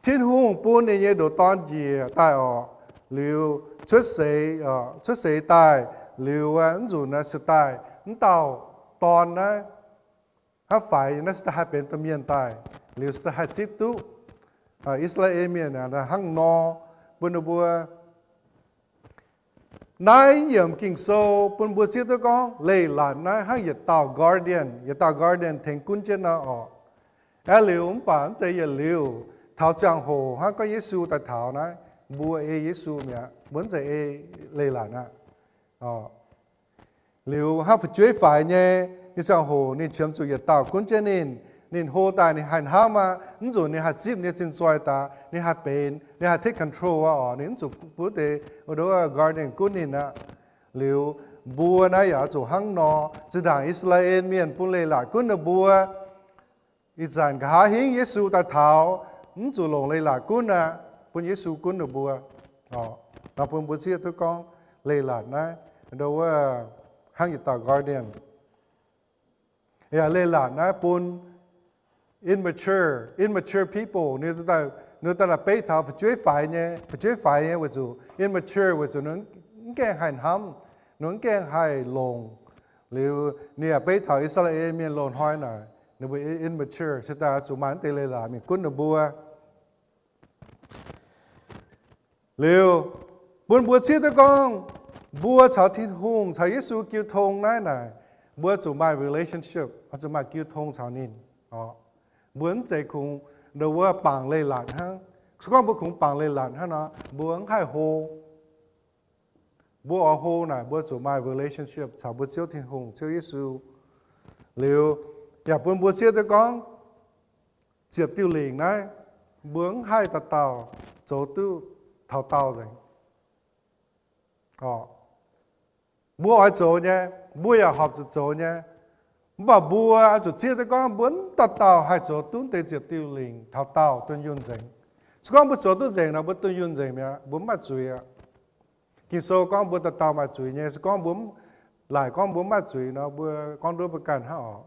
Tin-Hungh bun ninh nyei ndoqc Dorn njiec daaih orqc, liuz cuotv seix, cuotv seix daaih, liuz mv nzunc naaiv se daaih wuov dauh Dorn naaiv, hnangv faix naaiv se daaih haih benx domh mienh daaih, liuz se daaih haih zipv duqv I^saa^laa^en Mienh hnangv nor bun ninh mbuo. Naaiv yiemc Ging-Sou bun mbuo zieqv duqv gorngv leiz-latc naaiv hnangv yietc dauh guardian, yietc dauh guardian tengx gunv jienv nor orqc. Aeqv, liuz mv baac mv zeiz yietc liuz. Taux ziangh hoc hnangv gorngv Yesu daaih taux naaiv, mbuo ei Yesu mi'aqv, mbuo mv zeiz ei leiz-latc aqv. Liuz hnangv fu'jueiv faix nyei, ninh ziangh hoc ninh qiemx zuqc yietc dauh gunv jienv ninh. Ninh hlo daaih ninh haih hnamv aqv, mv nzunc ninh haih zipv ninh nyei zinh zoih daaih, ninh haih benx, ninh haih take control aqv orqc. Ninh mv zuqc bun deix ndo wuov guardian gunv ninh aqv. Liuz mbuo naaiv yaac oix zuqc hnangv nor. Zinh ndaangc I^saa^laa^en Mienh bun leiz-latc gunv ninh mbuo, ih zanc nqa'haav hingv Yesu daaih taux, mv zuqc longc leiz-latc gunv aqv, bun Yesu gunv ninh mbuo. Nor bun mbuo zieqv duqv gorngv leiz-latc naaiv ndo wuov hnangv yietc dauh guardian. Yaac leiz-latc naaiv bun immature, immature people, ninh daaih beiv taux fu'jueiv faix nyei, fu'jueiv faix nyei weic zuqc immature, weic zuqc ninh mv gaengh haih hnamv, ninh mv gaengh haih longc. Liuz ninh yaac beiv taux I^saa^laa^en Mienh loz-hnoi naaic, ninh mbuo immature, se daaih zuqc maaih naaiv deix leiz-latc mingh gunv ninh mbuo. Liuz, bun mbuo zieqv duqv gorngv mbuo caux Tin-Hungh, caux Yesu jiu tong naaiv naaic, mbuo zuqc maaih relationship, zuqc maaih jiu tong caux ninh. Mbuo mv zeiz kungx ndo wuov bangc leiz-latc hnangv. Se gorngv mbuo kungx bangc leiz-latc hnangv nor, mbuo mv haih hlo. Mbuo oix hlo naaic, mbuo zuqc maaih relationship caux mbuo Ziouv Tin-Hungh, Ziouv Yesu. Liuz, yaac bun mbuo zieqv duqv gorngv ziepc diuh lingc naaiv, mbuo mv haih dauh dauh zoux duqv taux daauh nzengc. Mbuo oix zoux nyei, mbuo yaac horpc zuqc zoux nyei. Mv baac mbuo oix zuqc zieqv duqv gorngv mbuo mv dauh dauh haih zoux duqv deix ziepc diuh lingc taux daauh dunh yunh nzengc. Se gorngv mbuo zoux duqv nzengc nor, mbuo dunh yunh nzengc mi'aqv, mbuo mv maaih zuiz aqv. Ging-Sou gorngv mbuo dauh dauh maaih zuiz nyei. Se gorngv mbuo laaic gorngv mbuo mv maaih zuiz nor, mbuo gorngv nduov mbuo ganh hnangv oc.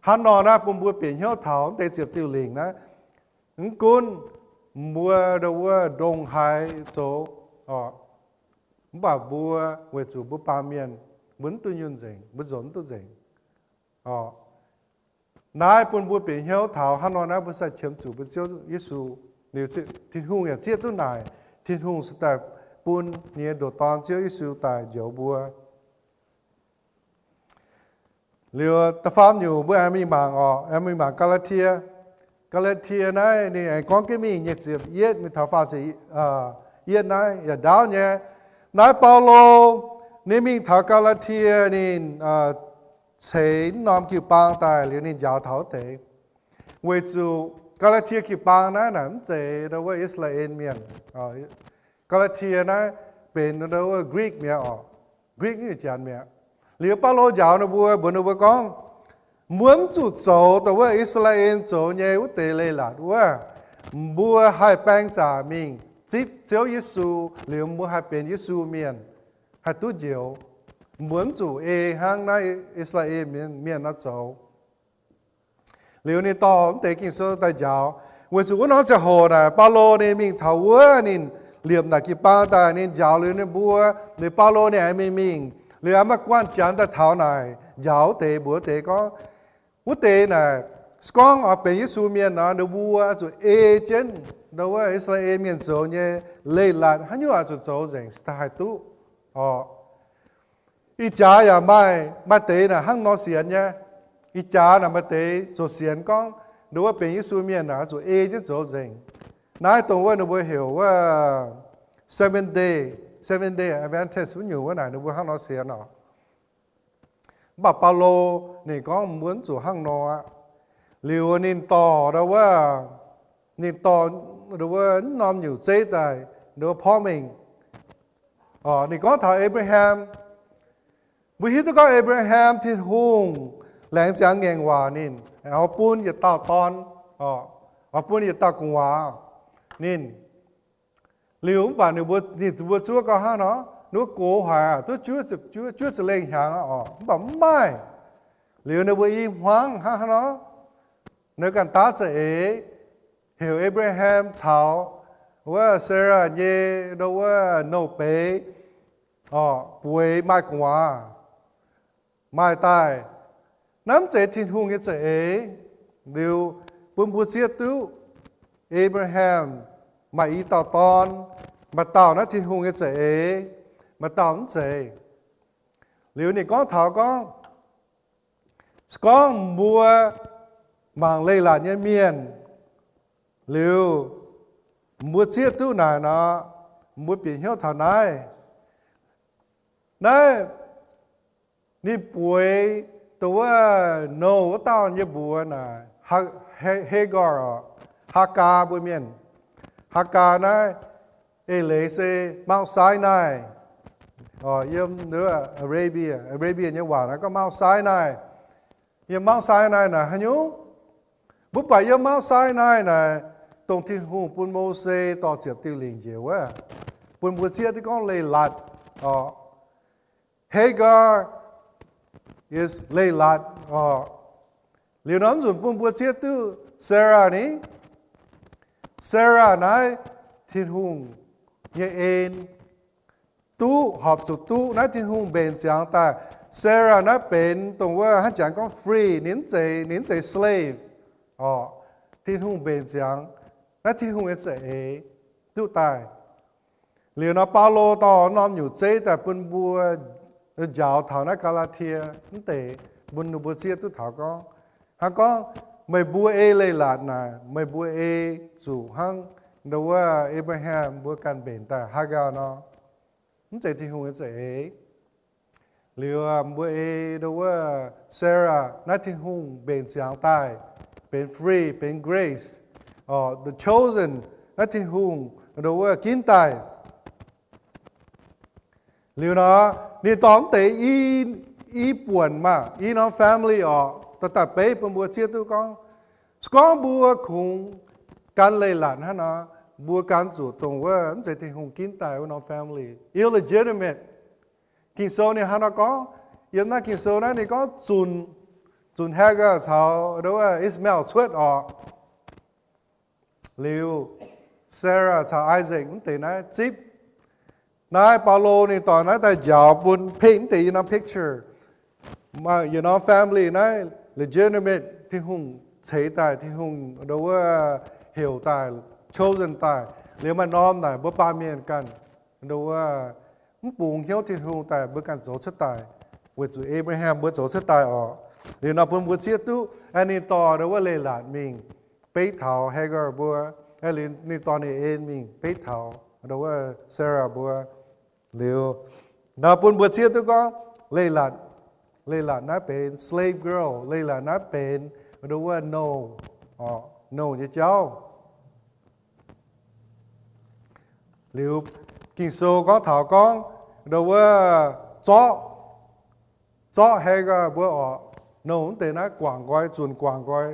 Hnangv nor naaiv bun mbuo bieqc hnyouv taux deix ziepc diuh lingc naaiv, mv gunv mbuo ndo wuov ndongc haaix zoux, mv baac mbuo weic zuqc mbuo baamh mienh, mbuo mv dunh yunh nzengc, mbuo zoux mv duqv nzengc. Naaiv bun mbuo bieqc hnyouv taux hnangv nor naaiv mbuo sai qiemx zuqc mbuo Ziouv Yesu. Liuz Tin-Hungh yaac zieqv duqv naaic, Tin-Hungh se daaih bun ninh nyei ndoqc Dorn Ziouv Yesu daaih njoux mbuo. Liuz da'faam nyungc mbuo aengx mingh mangc oc, aengx mingh mangc Gaa^laa^tie. Gaa^laa^tie naaiv ninh aengx gorngv jienv mingh nyic ziepc yietv mingh taux faah ziepc yietv naaiv yaac ndaauv nyei. Naaiv Baulo ninh mingh taux Gaa^laa^tie ninh ceix norm jiu-baang daaih liuz ninh njaaux taux wuov deix. Weic zuqc Gaa^laa^tie jiu-baang naaiv naaic mv zeiz ndo wuov I^saa^laa^en Mienh. Gaa^laa^tie naaiv benx ndo wuov Greek mi'aqv oc. Greek nyungc janx mi'aqv. Liuz Baulo njaaux ninh mbuo, mbuox ninh mbuo gorngv, mbuo mv zuqc zoux ndo wuov I^saa^laa^en zoux nyei wuov deix leiz-latc wuov. Mbuo haih baeng zaqc mingh zipv Ziouv Yesu, liuz mbuo haih benx Yesu mienh, haih duqv njoux. Mbuo mv zuqc ei hnangv naaiv I^saa^laa^en Mienh nor zoux. Liuz ninh dorh mv deix Ging-Sou daaih njaaux. Weic zuqc wuov norm ziangh hoc naaic Baulo ninh mingh taux wuov ninh liepc naaic jiu-baang daaih ninh njaaux liuz ninh mbuo, liuz Baulo ninh aengx mingh mingh, liuz aengx maaih guanh janx daaih taux naaic njaaux wuov deix, mbuox wuov deix gorngv, wuov deix naaic se gorngv oix benx Yesu mienh nor, ninh mbuo zuqc ei jienv ndo wuov I^saa^laa^en Mienh zoux nyei leiz-latc haaix nyungc oix zuqc zoux nzengc se daaih haih duqv oc. Ih jaax yaac maaih, maaih deix naaic hnangv nor sienx nyei. Ih jaax naaic maaih deix zoux sienx gorngv ndo wuov benx Yesu mienh naaic zuqc ei jienv zoux nzengc. Naaiv dongh wuov ninh mbuo heuc wuov Seventh Day, Seventh Day Adventist wuov nyungc wuov naaic ninh mbuo hnangv nor sienx oc. Mv baac Baulo ninh gorngv mbuo mv zuqc hnangv nor aqv. Liuz ninh dorh ndo wuov, ninh dorh ndo wuov norm nyungc zeiv daaih ndo wuov porv mengh. Ninh gorngv taux Abraham. Mbuo hiuv duqv gorngv Abraham Tin-Hungh laengz ziangx ngaengc waac ninh oix bun yietc dauh dorn, oix bun yietc dauh gu'nguaaz ninh. Liuz mv baac ninh mbuo, ninh mbuo zuov gau hnangv nor, ninh mbuo gox haic aqv, duqv juov, juov za'lengh hnyangx aqv oc, mv baac mv maaih. Liuz ninh mbuo i hmuangv hnangv haaix nor, ninh ganh daav za'eix heuc Abraham caux wuov Sarai nyei ndo wuov nouh beiz bueix maaih gu'nguaaz. Maaih daaih, naaiv mv zeiz Tin-Hungh nyei za'eix. Liuz bun mbuo zieqv duqv Abraham maaih i dauh dorn, maaih dauh naaiv Tin-Hungh nyei za'eix, maaih dauh mv zeiz. Liuz ninh gorngv taux gorngv, se gorngv mbuo mangc leiz-latc nyei mienh, liuz mbuo zieqv duqv naaic nor, mbuo bieqc hnyouv taux naaiv. Naaiv ninh bueix dongh wuov nouh wuov dauh nyei mbuox naaic, Hagar oc, Hagar mbuo mienh. Hagar naaiv eix leiz se Mount Sinai, yiem Arabia, Arabia nyei waac naaiv gorngv Mount Sinai. Yiem Mount Sinai naaic haaix nyungc? Mbuo buatc yiem Mount Sinai naaic, dongh Tin-Hungh bun Mose dorh ziepc diuh lingc njiec wuov, bun mbuo zieqv duqv gorngv leiz-latc oc. Hagar is leiz-latc oc. Liuz nor mv nzunc bun mbuo zieqv duqv Sarah ni, Sarah naaiv Tin-Hungh nyei en, duqv, horpc zuqc duqv naaiv Tin-Hungh mbenc ziangx daaih. Sarah naaiv benx dongh wuov hnangv jangx gorngv free, ninh mv zeiz, ninh mv zeiz slave oc. Tin-Hungh mbenc ziangx, naaiv Tin-Hungh nyei za'eix duqv daaih. Liuz nor Baulo dorh norm nyungc zeiv daaih bun mbuo njaaux taux naaiv Gaa^laa^tie mv deix, bun ninh mbuo zieqv duqv taux gorngv, hnangv gorngv, meih mbuo ei leiz-latc naaic, meih mbuo ei zuqc hnangv nduov wuov Abraham mbuo ganh mbenc daaih Hagar nor, mv zeiz Tin-Hungh nyei za'eix. Liuz mbuo ei nduov wuov Sarah naaiv Tin-Hungh mbenc ziangx daaih, benx free, benx grace, the chosen, naaiv Tin-Hungh nduov wuov ginv daaih. Liuz nor, ninh dorh mv deix i, i buonc maah, i norm family oc, daaih daaih beiv bun mbuo zieqv duqv gorngv, se gorngv mbuo kungx gan leiz-latc hnangv nor, mbuo gan zuqc dongh wuov mv zeiz Tin-Hungh ginv daaih wuov norm family, illegitimate. Ging-Sou ninh hnangv nor gorngv, yiem naaiv Ging-Sou naaiv ninh gorngv zunc, zunc Hagar caux nduov wuov Ishmael cuotv oc. Liuz Sarah caux Isaac mv deix naaiv zipv. Naaiv Baulo ninh dorh naaiv daaih njaaux bun pengh mv deix yie norm picture, maaih yietc norm family naaiv legitimate, Tin-Hungh ceix daaih, Tin-Hungh nduov wuov heuc daaih, chosen daaih. Liuz maaih norm naaic mbuo baamh mienh ganh nduov wuov mv bungx hnyouv Tin-Hungh daaih mbuo ganh zoux cuotv daaih, weic zuqc Abraham mbuo zoux cuotv daaih oc. Liuz nor bun mbuo zieqv duqv ninh dorh nduov wuov leiz-latc mingh beiv taux Hagar mbuo, ninh dorh ninh en mingh beiv taux nduov wuov Sarah mbuo. Liuz nor bun mbuo zieqv duqv gorngv leiz-latc, leiz-latc naaiv benx slave girl, leiz-latc naaiv benx nduov wuov nouh, nouh nyei jauv. Liuz Ging-Sou gorngv taux gorngv nduov wuov zorqv, zorqv Hagar mbuo oc, nouh mv deix naaiv guangc nqoi, zunc guangc nqoi.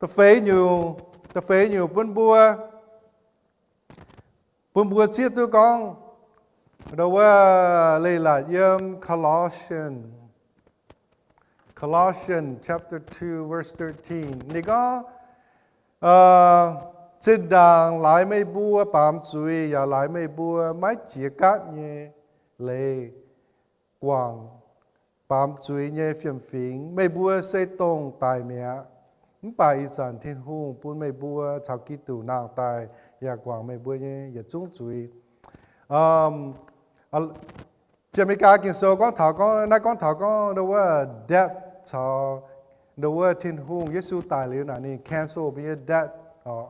Da'feix nyungc, da'feix nyungc bun mbuo, bun mbuo zieqv duqv gorngv nduov wuov leiz-latc yiem Colossians, Colossians chapter two verse thirteen ninh gorngv, zinh ndaangc laaix meih mbuo baamz zuiz yaac laaix meih mbuo maiv jiex gaatv nyei leiz guangc baamz zuiz nyei fiem-fingx. Meih mbuo se dongh daic mi'aqv, mv baac ih zanc Tin-Hungh bun meih mbuo caux Giduc nangh daaih yaac guangc meih mbuo nyei yietc zungv zuiz. Jiem-Me^gaa Ging-Sou gorngv taux gorngv, naaiv gorngv taux gorngv nduov wuov debt caux nduov wuov Tin-Hungh, Yesu daic liuz naaic ninh cancel mbuo nyei debt oc.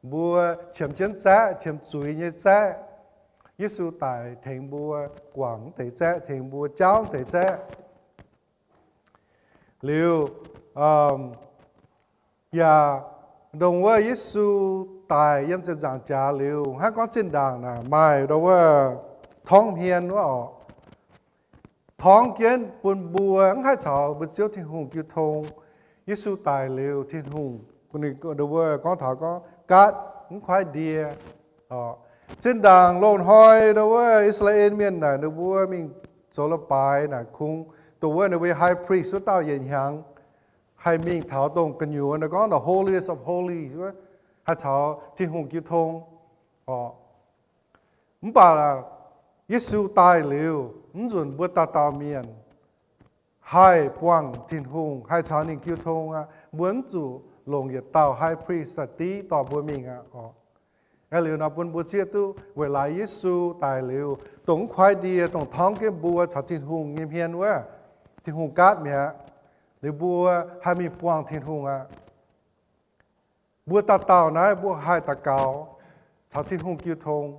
Mbuo qiemx jienv zaeqv, qiemx zuiz nyei zaeqv, Yesu daic tengx mbuo guangc deix zaeqv, tengx mbuo jaauv deix zaeqv. Liuz yaac ndongc wuov Yesu daic yiem ziepc nzaangc jaax liuz, hnangv gorngv zinh ndaangc naaic maaih ndongc wuov torngv hmien wuov oc, torngv jienv bun mbuo mv haih caux mbuo Ziouv Tin-Hungh jiu tong. Yesu daic liuz, Tin-Hungh, ninh gorngv taux gorngv gaatv mv kuaaiv ndie. Zinh ndaangc loz-hnoi ndongc wuov I^saa^laa^en Mienh naaic ninh mbuo mingh zoux leiz-baaix naaic kungx dongh wuov ninh mbuo high priest wuov dauh yietc hnyangx haih mingh taux dongh gu'nyuoz ninh gorngv the holiest of holies wuov, haih caux Tin-Hungh jiu tong oc. Mv baac Yesu daaih liuz, mv nzunc mbuo dauh dauh mienh haih buangh Tin-Hungh, haih caux ninh jiu tong aqv. Mbuo mv zuqc longc yietc dauh high priest daaih div dorh mbuo mingh aqv oc. Aeqv, liuz nor bun mbuo zieqv duqv weic laaix Yesu daic liuz, dongh mv kuaaiv ndie, dongh torngv jienv mbuo caux Tin-Hungh nyei hmien wuov, Tin-Hungh gaatv mi'aqv. Liuz mbuo haih mingh buangh Tin-Hungh aqv. Mbuo dauh dauh naaiv mbuo haih daux gaux caux Tin-Hungh jiu tong.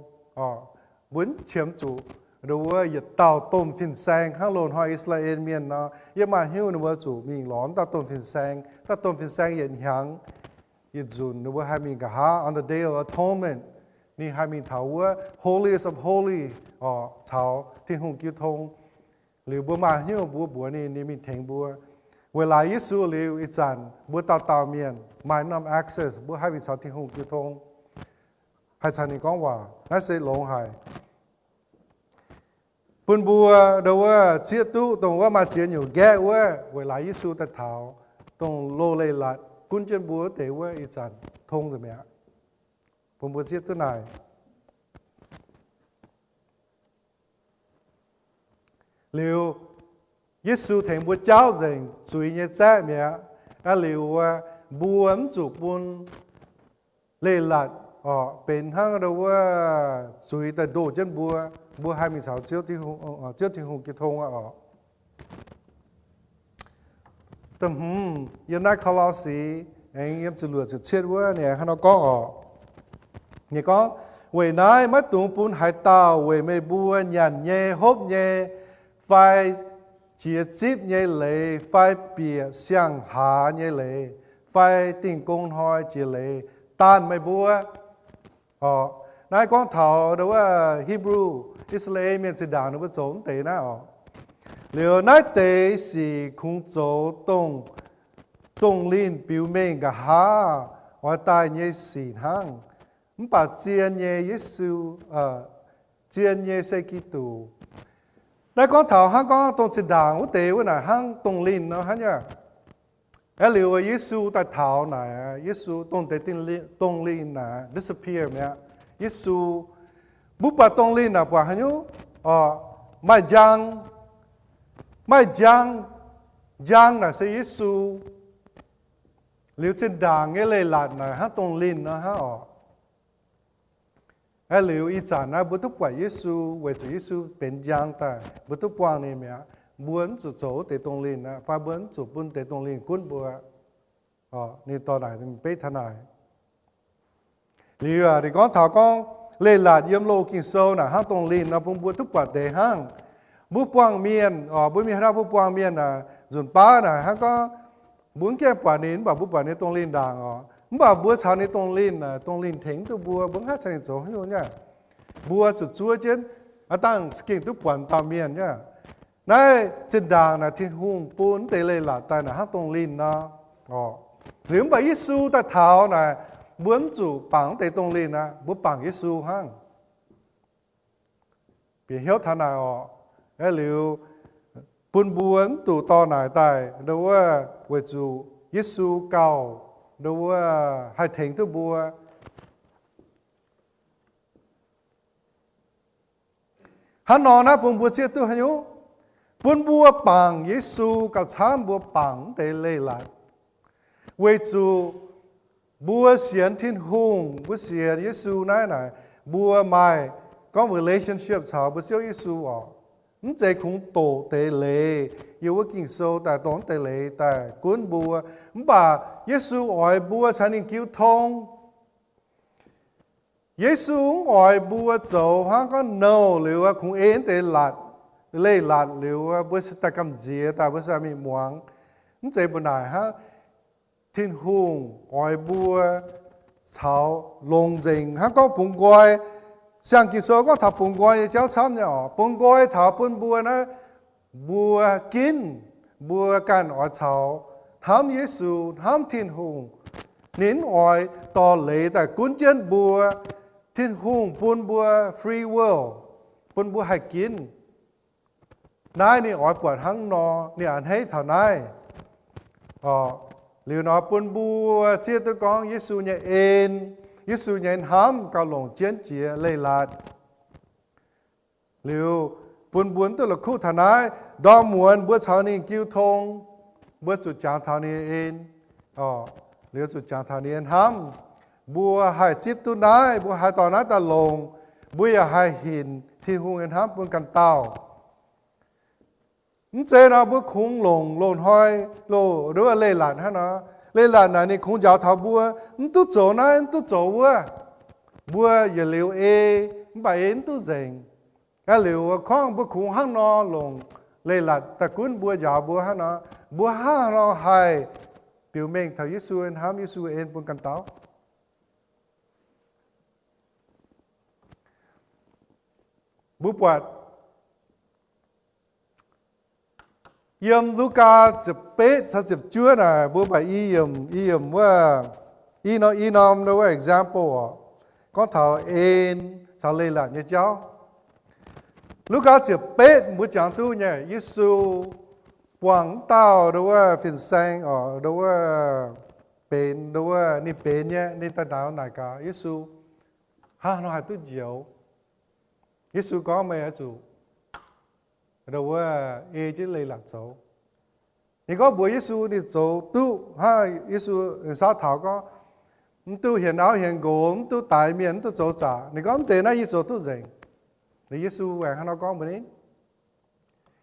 Mbuo mv qiemx zuqc ndongc wuov yietc dauh domh fin-saeng hnangv loz-hnoi I^saa^laa^en Mienh nor, yie maaih hnyouv ninh mbuo zuqc mingh lorz dauh domh fin-saeng. Dauh domh fin-saeng yietc hnyangx, yietc nzunc ninh mbuo haih mingh nqa'haav on the Day of Atonement, ninh haih mingh taux wuov holiest of holies oc, caux Tin-Hungh jiu tong. Liuz mbuo maaih hnyouv mbuo mbuox ninh, ninh mingh tengx mbuo. Weic laaix Yesu liuz, ih zanc mbuo dauh dauh mienh maaih norm access, mbuo haih mingh caux Tin-Hungh jiu tong, haih caux ninh gorngv waac. Naaiv se longx haic. Bun mbuo ndongc wuov zieqv duqv dongh wuov maaih ziex nyungc nqaeqv wuov weic laaix Yesu daaih taux. dongh loz-leiz-latc gunv jienv mbuo wuov deix wuov ih zanc tong nzengc mi'aqv. Bun mbuo zieqv duqv naaic. Liuz, Yesu tengx mbuo jauv nzengc zuiz nyei zaeqv mi'aqv. Aa, liuz wuov, mbuo mv zuqc bun leiz-latc oc benx hnangv wuov zuiz daaih ndoh jienv mbuo, mbuo haih mingh caux Ziouv Tin-Hungh, Ziouv Tin-Hungh jiu tong aqv oc. Da'hmz, yiem naaiv Ko^lo^si, aengx yiem ziepc luoqc ziepc cietv wuov ninh hnangv nor gorngv oc. Ninh gorngv, weic naaiv maiv dungx bun haaix dauh weic meih mbuo nyanc nyei, hopv nyei, fai jiex zipv nyei leiz, fai bieqc siang-hlaax nyei leiz, fai dingh gong hnoi jiex leiz, daanh meih mbuo. Oc, naaiv gorngv taux wuov Hipv^lu, I^saa^laa^en Mienh zinh ndaangc ninh mbuo zoux wuov deix naaiv oc. Liuz naaiv deix sic kungx zoux dongh dongh linh biux mengh nqa'haav oix daaih nyei sic hnangv. Mv baac zien nyei Yesu, zien nyei se Giduc. Naaiv gorngv taux hnangv gorngv dongh zinh ndaangc wuov deix wuov naaic hnangv dongh linh nor hnangv nyei. Aeqv, liuz Yesu daaih taux naaic, Yesu dongh deix dongh linh naaic disappear mi'aqv. Yesu, mbuo buatc dongh linh naaic buatc haaix nyungc? Maaih njang, maaih njang, njang naaic se Yesu. Liuz zinh ndaangc nyei leiz-latc naaic hnangv dongh linh nor hnangv oc. Aeqv, liuz ih zanc naaiv mbuo duqv buatc Yesu weic zuqc Yesu benx njang daaih, mbuo duqv buangh ninh mi'aqv. Mbuo mv zuqc zoux wuov deix dongh linh aqv, fai mbuo mv zuqc bun deix dongh linh gunv mbuo. Ninh dorh naaic beiv taux naaic. Liuz ninh gorngv taux gorngv leiz-latc yiem loz Ging-Sou naaic hnangv dongh linh nor bun mbuo duqv buatc deix hnangv. Mbuo buangh mienh oc, mbuo mingh haaix dauh mbuo buangh mienh naaic, nzunc baav naaic hnangv gorngv mbuo mv gaengh buatc ninh, mv baac mbuo buatc ninh dongh linh ndaangc oc. Mv baac mbuo caux ninh dongh linh naaic, dongh linh tengx duqv mbuo, mbuo mv haih caux ninh zoux haaix nyungc nyei. Mbuo zuqc zuov jienv aqv dangh gengh duqv buatc dauh mienh nyei. Naaiv zinh ndaangc naaic Tin-Hungh bun wuov deix leiz-latc daaih naaic hnangv dongh linh nor. Liuz mv baac Yesu daaih taux naaic, mbuo mv zuqc bangc wuov deix dongh linh aqv, mbuo bangc Yesu hnangv. Bieqc hnyouv taux naaic oc. Aeqv, liuz bun mbuo mv zuqc dorh naaic daaih, ndo wuov, weic zuqc Yesu gauh, ndo wuov, haih tengx duqv mbuo. Hnangv nor naaiv bun mbuo zieqv duqv haaix nyungc? Bun mbuo bangc Yesu gauh camv mbuo bangc wuov deix leiz-latc. Weic zuqc mbuo sienx Tin-Hungh, mbuo sienx Yesu naaiv naaic, mbuo maaih gorngv relationship caux mbuo Ziouv Yesu oc. Mv zeiz kungx doqc deix leiz yiem wuov Ging-Sou daaih, dongh deix leiz daaih gunv mbuo. Mv baac Yesu oix mbuo caux ninh jiu tong. Yesu mv oix mbuo zoux hnangv gorngv nouh liuz kungx ei deix latc, leiz-latc liuz mbuo daaih gamh nziex daaih mbuo se mingh muangx. Mv zeiz mbuo naaic hnangv. Tin-Hungh oix mbuo caux longx nzengc hnangv gorngv bungx nqoi. Siang-Ging-Sou gorngv taux bungx nqoi nyei jauv camv nyei oc. Bungx nqoi taux bun mbuo naaiv, mbuo ginv, mbuo ganh oix caux hnamv Yesu, hnamv Tin-Hungh. Ninh mv oix dorh leiz daaih gunv jienv mbuo. Tin-Hungh bun mbuo free will, bun mbuo haih ginv. Naaiv ninh oix buatc hnangv nor, ninh a'hneiv taux naaiv. Liuz nor bun mbuo zieqv duqv gorngv Yesu nyei en, Yesu nyei hnamv gauh longc jienv jiex leiz-latc. Liuz bun mbuo duqv la'kuqv taux naaiv, ndorm muonz mbuo caux ninh jiu tong, mbuo zuqc jangx taux ninh nyei en, liuz zuqc jangx taux ninh nyei hnamv. Mbuo haih zipv duqv naaiv, mbuo haih dorh naaiv daaih longc, mbuo yaac haih hinc Tin-Hungh nyei hnamv bun ganh dauh. Mv zeiz nor mbuo kungx longc loz-hnoi, loz-hnoi leiz-latc hnangv nor. Leiz-latc naaic ninh kungx njaaux taux mbuo, mv duqv zoux naaiv, mv duqv zoux wuov. Mbuo yietc liuz ei, mv baac ei mv duqv nzengc. Aa, liuz gorngv mbuo kungx hnangv nor longc leiz-latc daaih gunv mbuo, njaaux mbuo hnangv nor, mbuo hnangv haaix nor haih biux mengh taux Yesu nyei hnamv, Yesu en bun ganh dauh? Mbuo buatc yiem Lugaa ziepc betv caux ziepc juov naaic, mbuo baac i yiemc, i yiemc wuov, i norm, i norm wuov example oc, gorngv taux en caux leiz-latc nyei jauv. Lugaa ziepc betv mbuo jangx duqv nyei, Yesu buangh wuov dauh ndo wuov fin-saeng oc, ndo wuov benx, ndo wuov ninh benx nyei, ninh daaih naaic gaax Yesu, Hnangv haaix nor haih duqv njoux? Yesu gorngv, Meih oix zuqc ndo wuov ei jienv leiz-latc zoux. Ninh gorngv mbuox Yesu ninh zoux duqv hnangv. Yesu ninh saauv taux gorngv, Mv duqv hienx auv hienx nqox, mv duqv daix mienh, mv duqv zoux zaqc. Ninh gorngv, Mv deix naaiv yie zoux duqv nzengc. Liuz Yesu aengx hnangv nor gorngv mbuox ninh.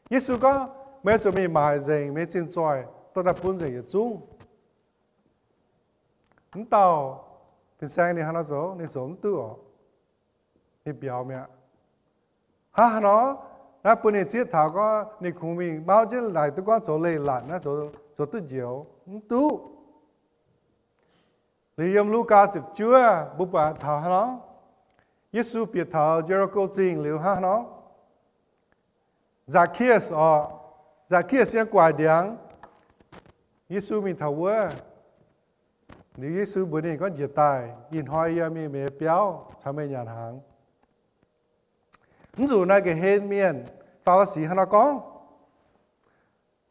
Yesu gorngv, Meih zuqc mingh maaic nzengc meih nyei zinh zoih, dorh daaih bun nzengc yietc zungv. Mv dauh fin-saeng ninh hnangv nor zoux, ninh zoux mv duqv oc. Ninh biaux mi'aqv. Hnangv haaix nor? Naaiv bun ninh zieqv taux gorngv ninh kungx mingh mauv jienv naaic duqv gorngv zoux leiz-latc naaiv zoux duqv njoux, mv duqv. Liuz yiem Lugaa ziepc juov mbuo buatc taux hnangv nor, Yesu bieqc taux Ye^li^ko Zingh liuz hnangv haaix nor, Zakc^ki^es oc, Zakc^ki^es yiem gu'nguaaic ndiangx. Yesu mingh taux wuov. Liuz Yesu mbuox ninh gorngv, Njiec daaih, ih hnoi yie mingh meih nyei biauv caux meih nyanc hnaangx. Mv nzunc naaiv ga'hlen mienh, Faa^li^si hnangv nor gorngv.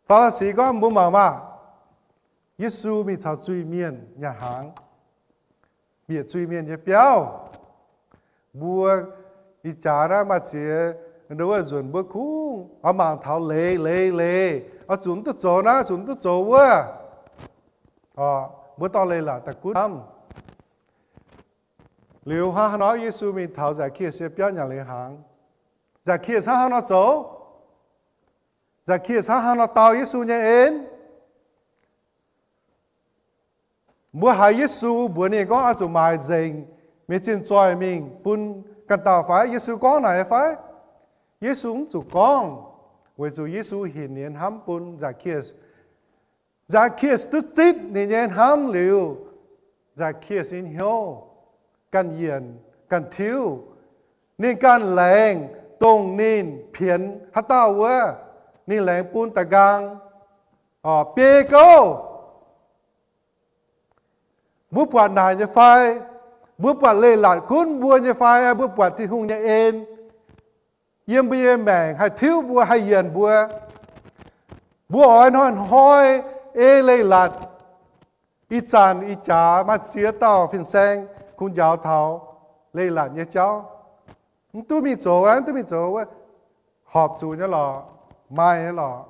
Faa^li^si gorngv, Mbuo mangc maah! Yesu mingh caux zuiz-mienh nyanc hnaangx, bieqc zuiz-mienh nyei biauv. Mbuo ih jaax naaiv maaih ziex ndo wuov nzunc mbuo kungx oix mangc taux leiz, leiz, leiz, oix zuqc mv duqv zoux naaiv, zuqc mv duqv zoux wuov. Mbuo dorh leiz-latc daaih gunv hnamv. Liuz hnangv haaix nor Yesu mingh taux Zakc^ki^es nyei biauv nyanc leiz hnaangx. Zakc^ki^es hnangv haaix nor zoux? Zakc^ki^es hnangv haaix nor dau Yesu nyei en? Mbuo haiz Yesu mbuox ninh gorngv oix zuqc maaic nzengc meih zinh zoih mingh bun ganh dauh fai? Yesu gorngv naaic fai? Yesu mv zuqc gorngv, weic zuqc Yesu hinc nyei hnamv bun Zakc^ki^es. Zakc^ki^es duqv zipv ninh nyei hnamv liuz, Zakc^ki^es nyei hnyouv ganh yienc ganh tiuv. Ninh ganh laengz dongh ninh pienx haaix dauh wuov, ninh laengz bun da'nqaang, biei gouv. Mbuo buatc naaic nyei fai? Mbuo buatc leiz-latc gunv mbuo nyei fai? Mbuo buatc Tin-Hungh nyei en yiem mbuo nyei maengc haih tiuv mbuo, haih yienc mbuo. Mbuo oix hnoi-hnoi ei leiz-latc. Ih zanc ih jaax maaih ziex dauh fin-saeng kungx njaaux taux leiz-latc nyei jauv. Mv duqv mingh zoux, mv duqv mingh zoux wuov, horpc zuqc nyei lorqc, maaih nyei lorqc.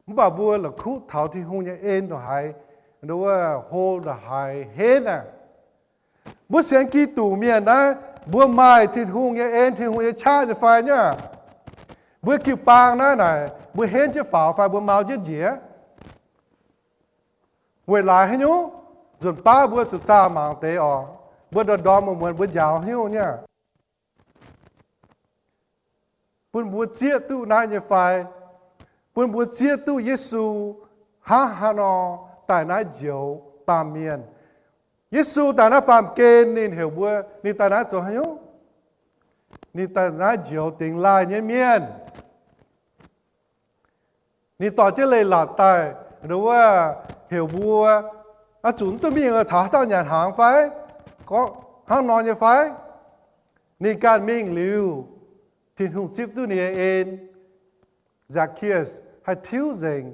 Mv baac mbuo la'kuqv taux Tin-Hungh nyei en ndongc haaix, wuov hlo ndongc haaix henv aqv. Mbuo sienx Giduc mienh naaiv, mbuo maaih Tin-Hungh nyei en, Tin-Hungh nyei qaqv nyei fai nyei? Mbuo jiu-baang naaiv naaic, mbuo henv jienv faaux fai mbuo mau jienv njiec? Weic laaix haaix nyungc? Nzunc baav mbuo zuqc zaah mangc deix oc. Mbuo ndorm-ndorm muonz-muonz mbuo njaaux haaix nyungc nyei? Bun mbuo zieqv duqv naaiv nyei fai? Bun mbuo zieqv duqv Yesu hnangv haaix nor daaih naaiv njoux baamh mienh. Yesu daaih naaiv baamh gen ninh heuc mbuo, ninh daaih naaiv zoux haaix nyungc? Ninh daaih naaiv njoux dingx laaih nyei mienh. Ninh dorh jienv leiz-latc daaih, wuov, heuc mbuo, oix zuqc mv duqv mingh caux haaix dauh nyanc hnaangx fai? Gorngv hnangv nor nyei fai? Ninh ganh mingh liuz, Tin-Hungh zipv duqv ninh nyei en. Zakc^ki^es haih tiuv nzengc,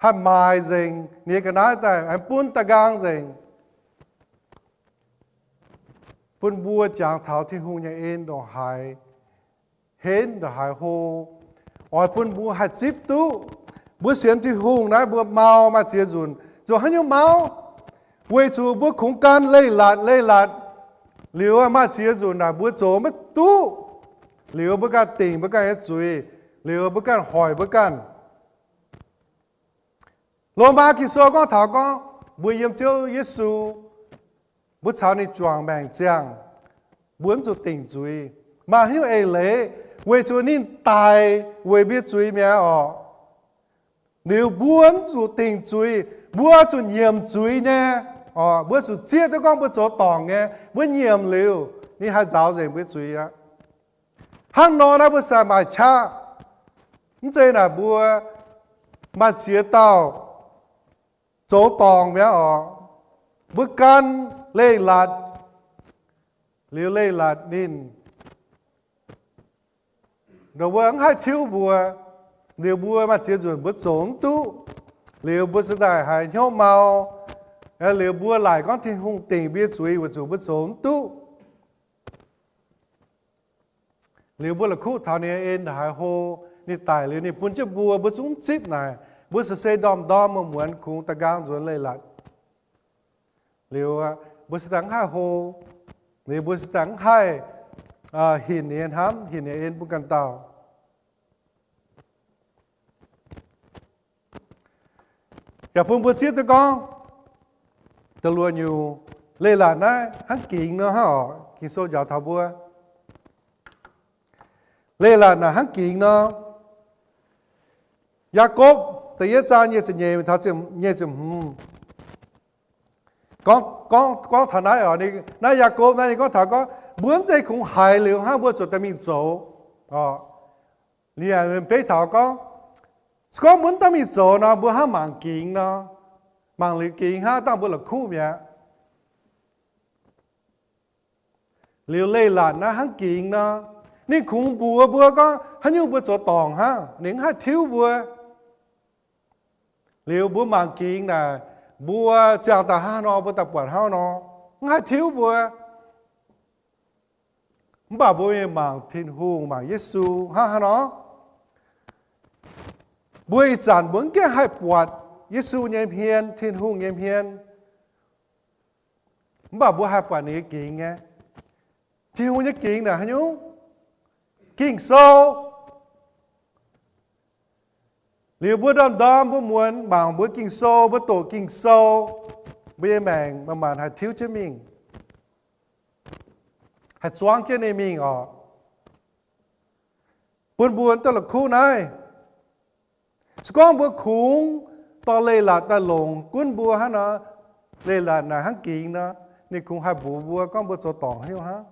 haih maaic nzengc ninh nyei ga'naaiv daaih, haih bun da'nqaang nzengc. Bun mbuo jangx taux Tin-Hungh nyei en ndongc haaix henv ndongc haaix hlo, oix bun mbuo haih zipv duqv. Mbuo sienx Tin-Hungh naaiv mbuo mau maaih ziex nzunc zoux haaix nyungc mauv? Weic zuqc mbuo kungx gan leiz-latc, leiz-latc. Liuz maaih ziex nzunc naaic mbuo zoux maiv duqv. Liuz mbuo ganh dingc mbuo ganh nyei zuiz. Liuz mbuo ganh hoic mbuo ganh. Lomaa Ging-Sou gorngv taux gorngv mbuo yiem Ziouv Yesu, mbuo caux ninh juangc maengc ziangh, mbuo mv zuqc dingc zuiz. Maaih haaix nyungc eix leiz? Weic zuqc ninh daic weic mbuo zuiz mi'aqv orqc. Liuz mbuo mv zuqc dingc zuiz, mbuo zuqc nyiemc zuiz nyei. Mbuo zuqc zieqv duqv gorngv mbuo zoux dorngc nyei, mbuo nyiemc liuz ninh haih nzaaux nzengc mbuo zuiz aqv. Hnangv nor naaiv mbuo se maaih qaqv. Mv zeiz naaic mbuo maaih ziex dauh zoux dorngc mi'aqv orqc. Mbuo gan leiz-latc, liuz leiz-latc ninh, wuov, mv haih tiuv mbuo. Liuz mbuo maaih ziex nzunc mbuo zoux mv duqv. Liuz mbuo ziouc daaih haiz hnyouv mau. Liuz mbuo laaic gorngv Tin-Hungh dingc mbuo nyei zuiz weic zuqc mbuo zoux mv duqv. Liuz mbuo la'kuqv taux ninh nyei en haaix hlo, ninh daic liuz ninh bun jienv mbuo, mbuo zungv mv zipv naaic. Mbuo se se ndorm-ndorm muonz-muonz kungx da'nqaang nzuonx leiz-latc. Liuz mbuo se daaih mv haih hlo. Liuz mbuo se daaih mv haih hinc ninh nyei hnamv, hinc ninh nyei en bun ganh dauh. Yaac bun mbuo zieqv duqv gorngv, da'luoqc nyungc, leiz-latc naaiv hnangv gingx nor hnangv oc. Ging-Sou njaaux taux mbuo, leiz-latc naaic hnangv gingx nor. Yaakopv da'yietv zaang nyic ziepc nyeic taux nyic ziepc hmz gorngv, gorngv taux naaiv oc. Naaiv Yaakopv naaiv ninh gorngv taux gorngv mbuo mv zeiz kungx haiz liuz hnangv mbuo zuqc daaih mingh zoux oc. Liuz beiv taux gorngv, se gorngv mbuo mv daaih mingh zoux nor, mbuo hnangv mangc gingx nor, mangc liuz gingx hnangv dangh mbuo la'kuqv mi'aqv. Liuz leiz-latc naaiv hnangv gingx nor, ninh kungx mbuox mbuo gorngv haaix nyungc mbuo zoux dorngc hnangv, ninh mv haih tiuv mbuo. Liuz mbuo mangc gingx naaic, mbuo ziangh daaih hnangv haaix nor, mbuo daaih buatc hnangv haaix nor, mv haih tiuv mbuo. Mv baac mbuo mingh mangc Tin-Hungh, mangc Yesu hnangv haaix nor, mbuo ih zanc mbuo mv gaengh haih buatc Yesu nyei hmien, Tin-Hungh nyei hmien. Mv baac mbuo haih buatc ninh nyei gingx nyei. Tin-Hungh nyei gingx naaic haaix nyungc? Ging-Sou. Liuz mbuo ndorm-ndorm mbuo muonz mangc mbuo Ging-Sou, mbuo doqc Ging-Sou, mbuo nyei maengc manc-manc haih tiuv jienv mingh, haih zuangv jienv ninh mingh oc. Bun mbuo duqv la'kuqv naaiv. Se gorngv mbuo kungx dorh leiz-latc daaih longc gunv mbuo hnangv nor, leiz-latc naaic hnangv gingx nor, ninh kungx haih mbuox mbuo gorngv mbuo zoux dorngc haaix nyungc hnangv.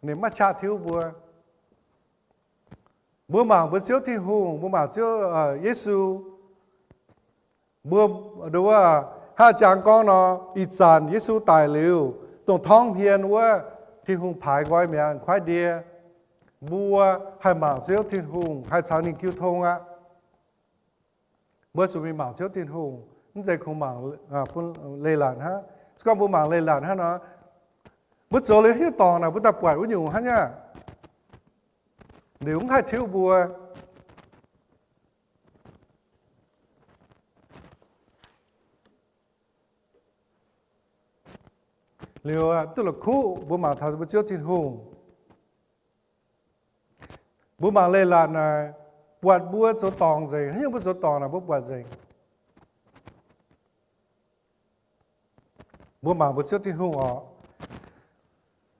Ninh maiv qaqv tiuv mbuo. Mbuo mangc mbuo Ziouv Tin-Hungh, mbuo mangc Ziouv Yesu, mbuo, nduov, hnangv jangx gorngv nor, ih zanc Yesu daic liuz, dongh torngv hmien wuov, Tin-Hungh paaix nqoi mi'aqv, kuaaiv ndie. Mbuo haih mangc Ziouv Tin-Hungh, haih caux ninh jiu tong aqv. Mbuo zuqc mingh mangc Ziouv Tin-Hungh, mv zeiz kungx mangc bun leiz-latc hnangv. Se gorngv mbuo mangc leiz-latc hnangv nor, mbuo zoux liuz hiuv dorngc naaic, mbuo daaih buatc wuov nyungc hnangv nyei, liuz mv haih tiuv mbuo. Liuz duqv la'kuqv, mbuo mangc taux mbuo Ziouv Tin-Hungh. Mbuo mangc leiz-latc naaic, buatc mbuo zoux dorngc nzengc. Haaix nyungc mbuo zoux dorngc naaic mbuo buatc nzengc. Mbuo mangc mbuo Ziouv Tin-Hungh oc.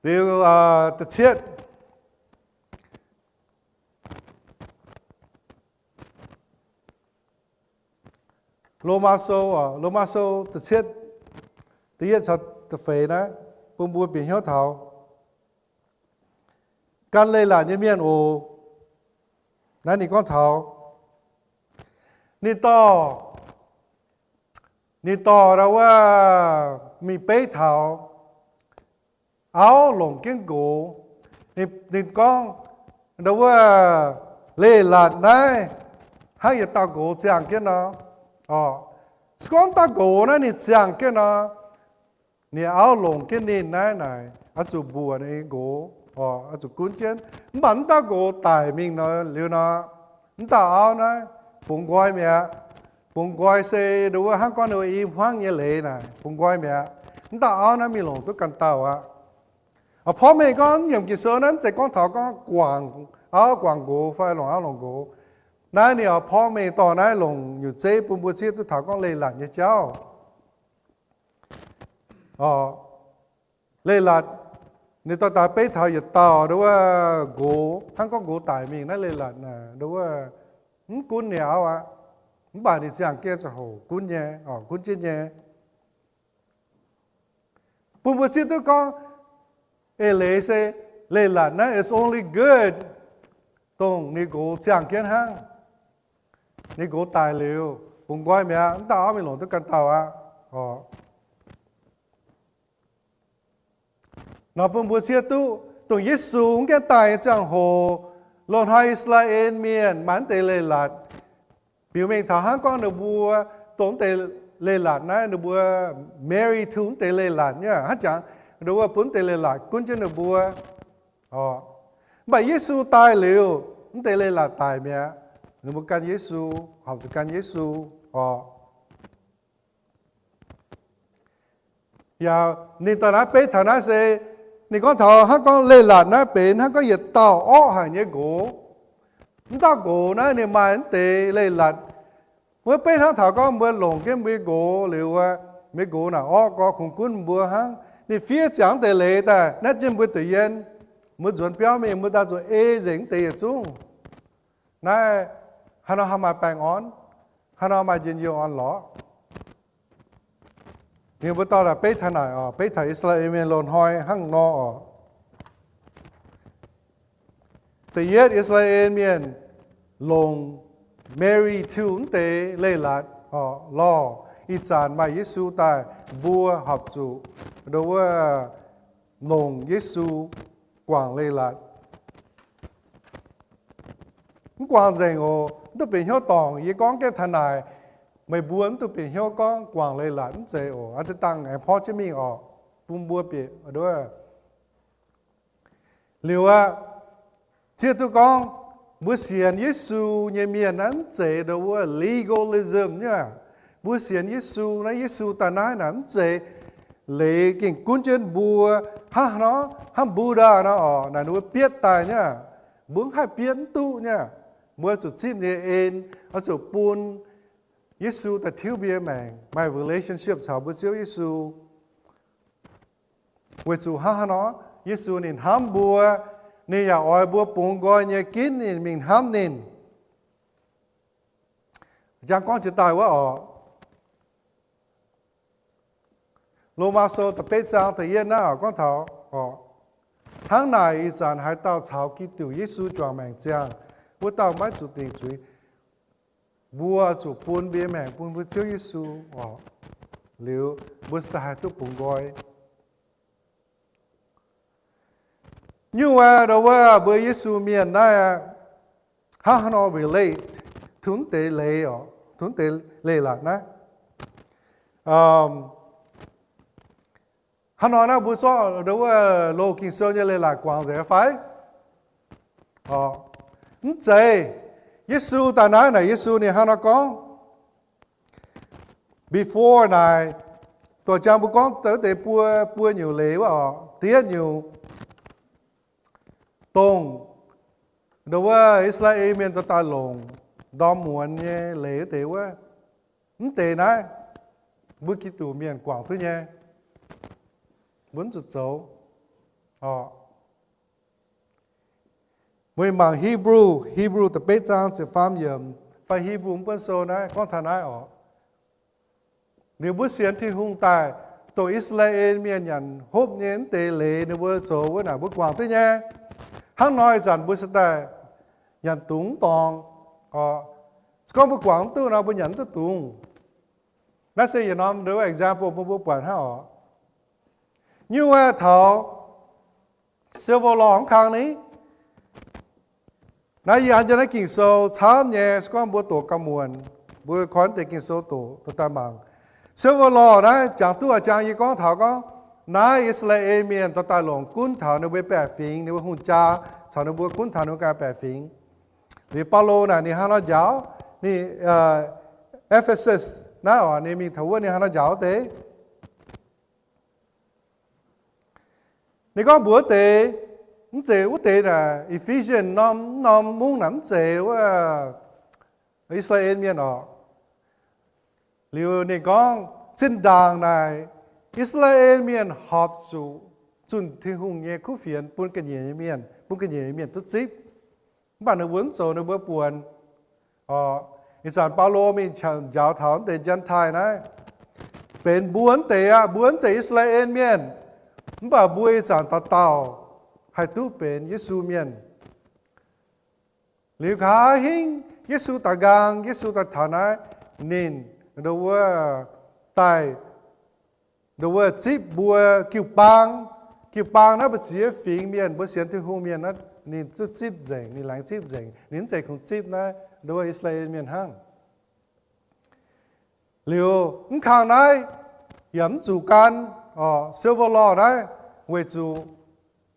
Liuz da'cietv, Lomaa Sou, Lomaa Sou da'cietv, da'yietv caux da'feix naaiv, bun mbuo bieqc hnyouv taux gan leiz-latc nyei mienh oc. Naaiv ninh gorngv taux, ninh dorh, ninh dorh ndau wuov mingh beiv taux auv longc jienv nqox. Ninh gorngv, ndau wuov leiz-latc naaiv hnangv yietc dauh nqox ziangh jienv nor. Se gorngv dauh nqox naaiv ninh ziangh jienv nor, ninh auv longc jienv ninh naaiv naaic oix zuqc mbuoqc ninh nyei nqox, oix zuqc gunv jienv. Mv baac mv dauh nqox daic mingh nor, liuz nor, mv dauh auv naaiv bungx nqoi mi'aqv. Bungx nqoi se ndau wuov hnangv gorngv ninh i hmuangv nyei leiz naaic, bungx nqoi mi'aqv. Mv dauh auv naaiv mingh longc duqv ganh dauh aqv. Porv mengh gorngv nyiemc Ging-Sou naaiv mv zeiz gorngv taux gorngv guangc auv guangc nqox fai longc auv longc nqox. Naaiv ninh oix porv mengh dorh naaiv longc nyutc zeiv bun mbuo zieqv duqv taux gorngv leiz-latc nyei jauv. Leiz-latc, ninh dorh daaih beiv taux yietc dauh ndau wuov nqox, hnangv gorngv nqox daic mingh naaiv leiz-latc naaic ndau wuov mv gunv ninh auv aqv. Mv baac ninh ziangh jienv ziangh hoc gunv nyei, gunv jienv nyei. Bun mbuo zieqv duqv gorngv eix leiz se leiz-latc naaiv is only good dongh ninh nqox ziangh jienv hnangv. Ninh nqox daic liuz, bungx nqoi mi'aqv, mv dauh auv mingh longc duqv ganh dauh aqv. Nor bun mbuo zieqv duqv, dongh Yesu mv gaengh daaih nyei ziangh hoc, Loz-hnoi I^saa^laa^en Mienh maaih naaiv deix leiz-latc, biux mengh taux hnangv gorngv ninh mbuo dongh naaiv deix leiz-latc naaiv, ninh mbuo marry to naaiv deix leiz-latc nyei, hnangv jangx ninh mbuo bun naaiv deix leiz-latc gunv jienv ninh mbuo. Mv baac Yesu daaih liuz, naaiv deix leiz-latc daic mi'aqv. Ninh mbuo gan Yesu, horpc zuqc gan Yesu oc. Yaac ninh daaih naaiv beiv taux naaiv se, ninh gorngv taux hnangv gorngv leiz-latc naaiv benx hnangv gorngv yietc dauh orqv haic nyei nqox. Mv dauh nqox naaiv ninh maaih naaiv deix leiz-latc. Wuov beiv hnangv taux gorngv mbuo longc jienv mbuo nqox liuz, mbuo nqox naaic orqv gau, kungx gunv mbuo hnangv. Ninh fiev ziangx deix leiz daaih naetv jienv mbuo deix yien, mbuo nzuonx biauv mingh, mbuo daaih zuqc ei nzengc naaiv deix yietc zungv. Naaiv haaix nor haih maaih baengh orn? Haaix nor maaih njien-youh orn-lorqc? Ninh mbuo dorh daaih beiv taux naaic oc, beiv taux I^saa^laa^en Mienh loz-hnoi hnangv nor oc. Da'yietv, I^saa^laa^en Mienh longc marry to naaiv deix leiz-latc oc, lorh. Ih zanc maaih Yesu daaih, mbuo horpc zuqc ndo wuov longc Yesu guangc leiz-latc. Mv guangc nzengc oc. Mv duqv benx hnyouv dorngc yie gorngv jienv taux naaic, meih mbuo mv duqv benx hnyouv gorngv guangc leiz-latc mv zeiz oc. Aa, dangh aengx porv jienv mingh oc, bun mbuo bieqc ndo wuov. Liuz aqv, zieqv duqv gorngv mbuo sienx Yesu nyei mienh naaiv mv zeiz ndo wuov legalism nyei. Mbuo sienx Yesu naaiv, Yesu daaih naaiv naaic mv zeiz leiz gengh gunv jienv mbuo hnangv nor, hnangv Buddha nor oc, naaic ninh mbuo bietv daaih nyei. Mbuo mv haih bietv mv duqv nyei. Mbuo zuqc zipv ninh nyei en, oix zuqc bun Yesu daaih tiuv mbuo nyei maengc, maaih relationship caux mbuo Ziouv Yesu. Weic zuqc hnangv haaix nor, Yesu ninh hnamv mbuo, ninh yaac oix mbuo bungx nqoi nyei ginv ninh mingh hnamv ninh. Jangx gorngv jiex daaih wuov oc, Lomaa Sou da'betv zaang da'yietv naaiv oc, gorngv taux oc, hnangv naaic ih zanc haaix dauh caux Giduc Yesu juangc maengc ziangh, wuov dauh maiv zuqc dingc zuiz. Mbuo zuqc bun mbuo nyei maengc bun mbuo Ziouv Yesu oc, liuz mbuo cingx daaih haih duqv bungx nqoi. Nyungc wuov, ndo wuov mbuo Yesu mienh naaiv, hnangv haaix nor relate to deix leiz oc, to deix leiz-latc naaiv? Hnangv nor naaiv mbuo zorqv ndo wuov loz Ging-Sou nyei leiz-latc guangc nzengc fai? Mv zeiz. Yesu daaih naaiv naaic, Yesu ninh hnangv nor gorngv, before naaic, doqc jang mbuo gorngv deix buo, buo nyungc leiz wuov oc. Da'yietv nyungc, dongh ndo wuov I^saa^laa^en Mienh dorh daaih longc ndorm muonz nyei leiz wuov deix wuov, mv deix naaiv mbuo Giduc Mienh guangc duqv nyei, mbuo mv zuqc zoux oc. Mbuo mangc Hebrew, Hebrew da'betv zaang ziepc faam yiemc, fai Hebrew mv buonv sou naaiv gorngv taux naaiv oc. Liuz mbuo sienx Tin-Hungh daaih, dongh I^saa^laa^en Mienh nyanc hopv nyei mv deix leiz ninh mbuo zoux wuov naaic mbuo guangc duqv nyei. Hnangv nor ih zanc mbuo se daaih nyanc dungz mv dorngx oc. Se gorngv mbuo guangc mv duqv nor, mbuo nyanc mv duqv dungz. Naaiv se yietc norm ndo example bun mbuo buatc hnangv oc. Nyungc wuov taux Silver Law mv kang ni. Naaiv yie an jienv naaiv Ging-Sou camv nyei, se gorngv mbuo doqc gauh muonc, mbuo koi deix Ging-Sou doqc, dorh daaih mangc. Silver Law naaiv jangx duqv a'jang yie gorngv taux gorngv, naaiv I^saa^laa^en Mienh dorh daaih longc gunv taux ninh mbuo baeqc fingx, ninh mbuo hungh jaa, caux ninh mbuo gunv taux ninh mbuo ganh baeqc fingx. Liuz Baulo naaic ninh hnangv nor njaaux, ninh, Ephesus naaiv oc, ninh mingh taux wuov ninh hnangv nor njaaux wuov deix. Ninh gorngv mbuox wuov deix, mv zeiz wuov deix naaic Ephesians norm, norm mungv naaic mv zeiz wuov I^saa^laa^en Mienh oc. Liuz ninh gorngv zinh ndaangc naaic I^saa^laa^en Mienh horpc zuqc zunh Tin-Hungh nyei kuv fienx bun ga'nyiec nyei mienh, bun ga'nyiec nyei mienh duqv zipv. Mv baac ninh mbuo mv zoux ninh mbuo buonc. Ih zanc Baulo mingh njaaux taux deix Gentile naaiv, benx mbuo wuov deix aqv. Mbuo mv zeiz I^saa^laa^en Mienh, mv baac mbuo ih zanc dauh dauh haih duqv benx Yesu Mienh. Liuz nqa'haav hingv Yesu daaih nqaang, Yesu daaih taux naaiv, ninh ndo wuov daaih, ndo wuov zipv mbuo jiu-baang. Jiu-baang naaiv mbu'ziex fingx mienh, mbuo sienx Tin-Hungh mienh naaiv, Ninh zipv nzengc, ninh laengz zipv nzengc. Ninh mv zeiz kungx zipv naaiv nduov I^saa^laa^en Mienh hnangv. Liuz mv kang naaiv yaac mv zuqc gan silver law naaiv, weic zuqc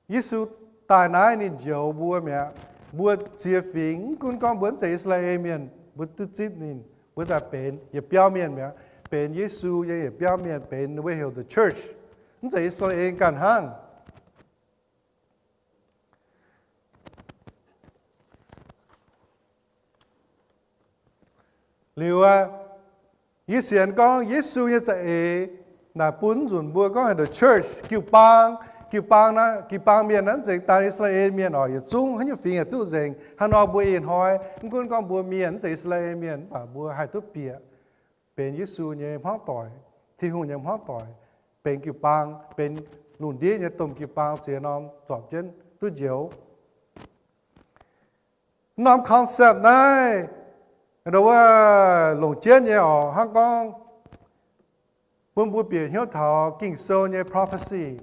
Yesu daaih naaiv ninh njoux mbuo mi'aqv. Mbuo ziex fingx, mv gunv gorngv mbuo mv zeiz I^saa^laa^en Mienh, mbuo duqv zipv ninh, mbuo daaih benx yietc biauv mienh mi'aqv, benx Yesu nyei yietc biauv mienh, benx ninh mbuo heuc the church, mv zeiz I^saa^laa^en ganh hnangv. Liuz aqv, yie sienx gorngv Yesu nyei za'eix naaic bun nzunc mbuo gorngv heuc the church, jiu-baang. Jiu-baang naaiv, jiu-baang mienh naaiv mv zeiz daan I^saa^laa^en Mienh oc. Yietc zungv haaix nyungc fingx yaac duqv nzengc. Hnangv nor mbuo ih hnoi mv gunv gorngv mbuo mienh mv zeiz I^saa^laa^en Mienh, mv baac mbuo haih duqv bieqc benx Yesu nyei hmuangv doic, Tin-Hungh nyei hmuangv doic, benx jiu-baang, benx lungh ndiev nyei domh jiu-baang ziex norm zorpc jienv duqv njoux. Norm concept naaiv, nduov wuov, longc jienv nyei oc. Hnangv gorngv bun mbuo bieqc hnyouv taux Ging-Sou nyei prophecy.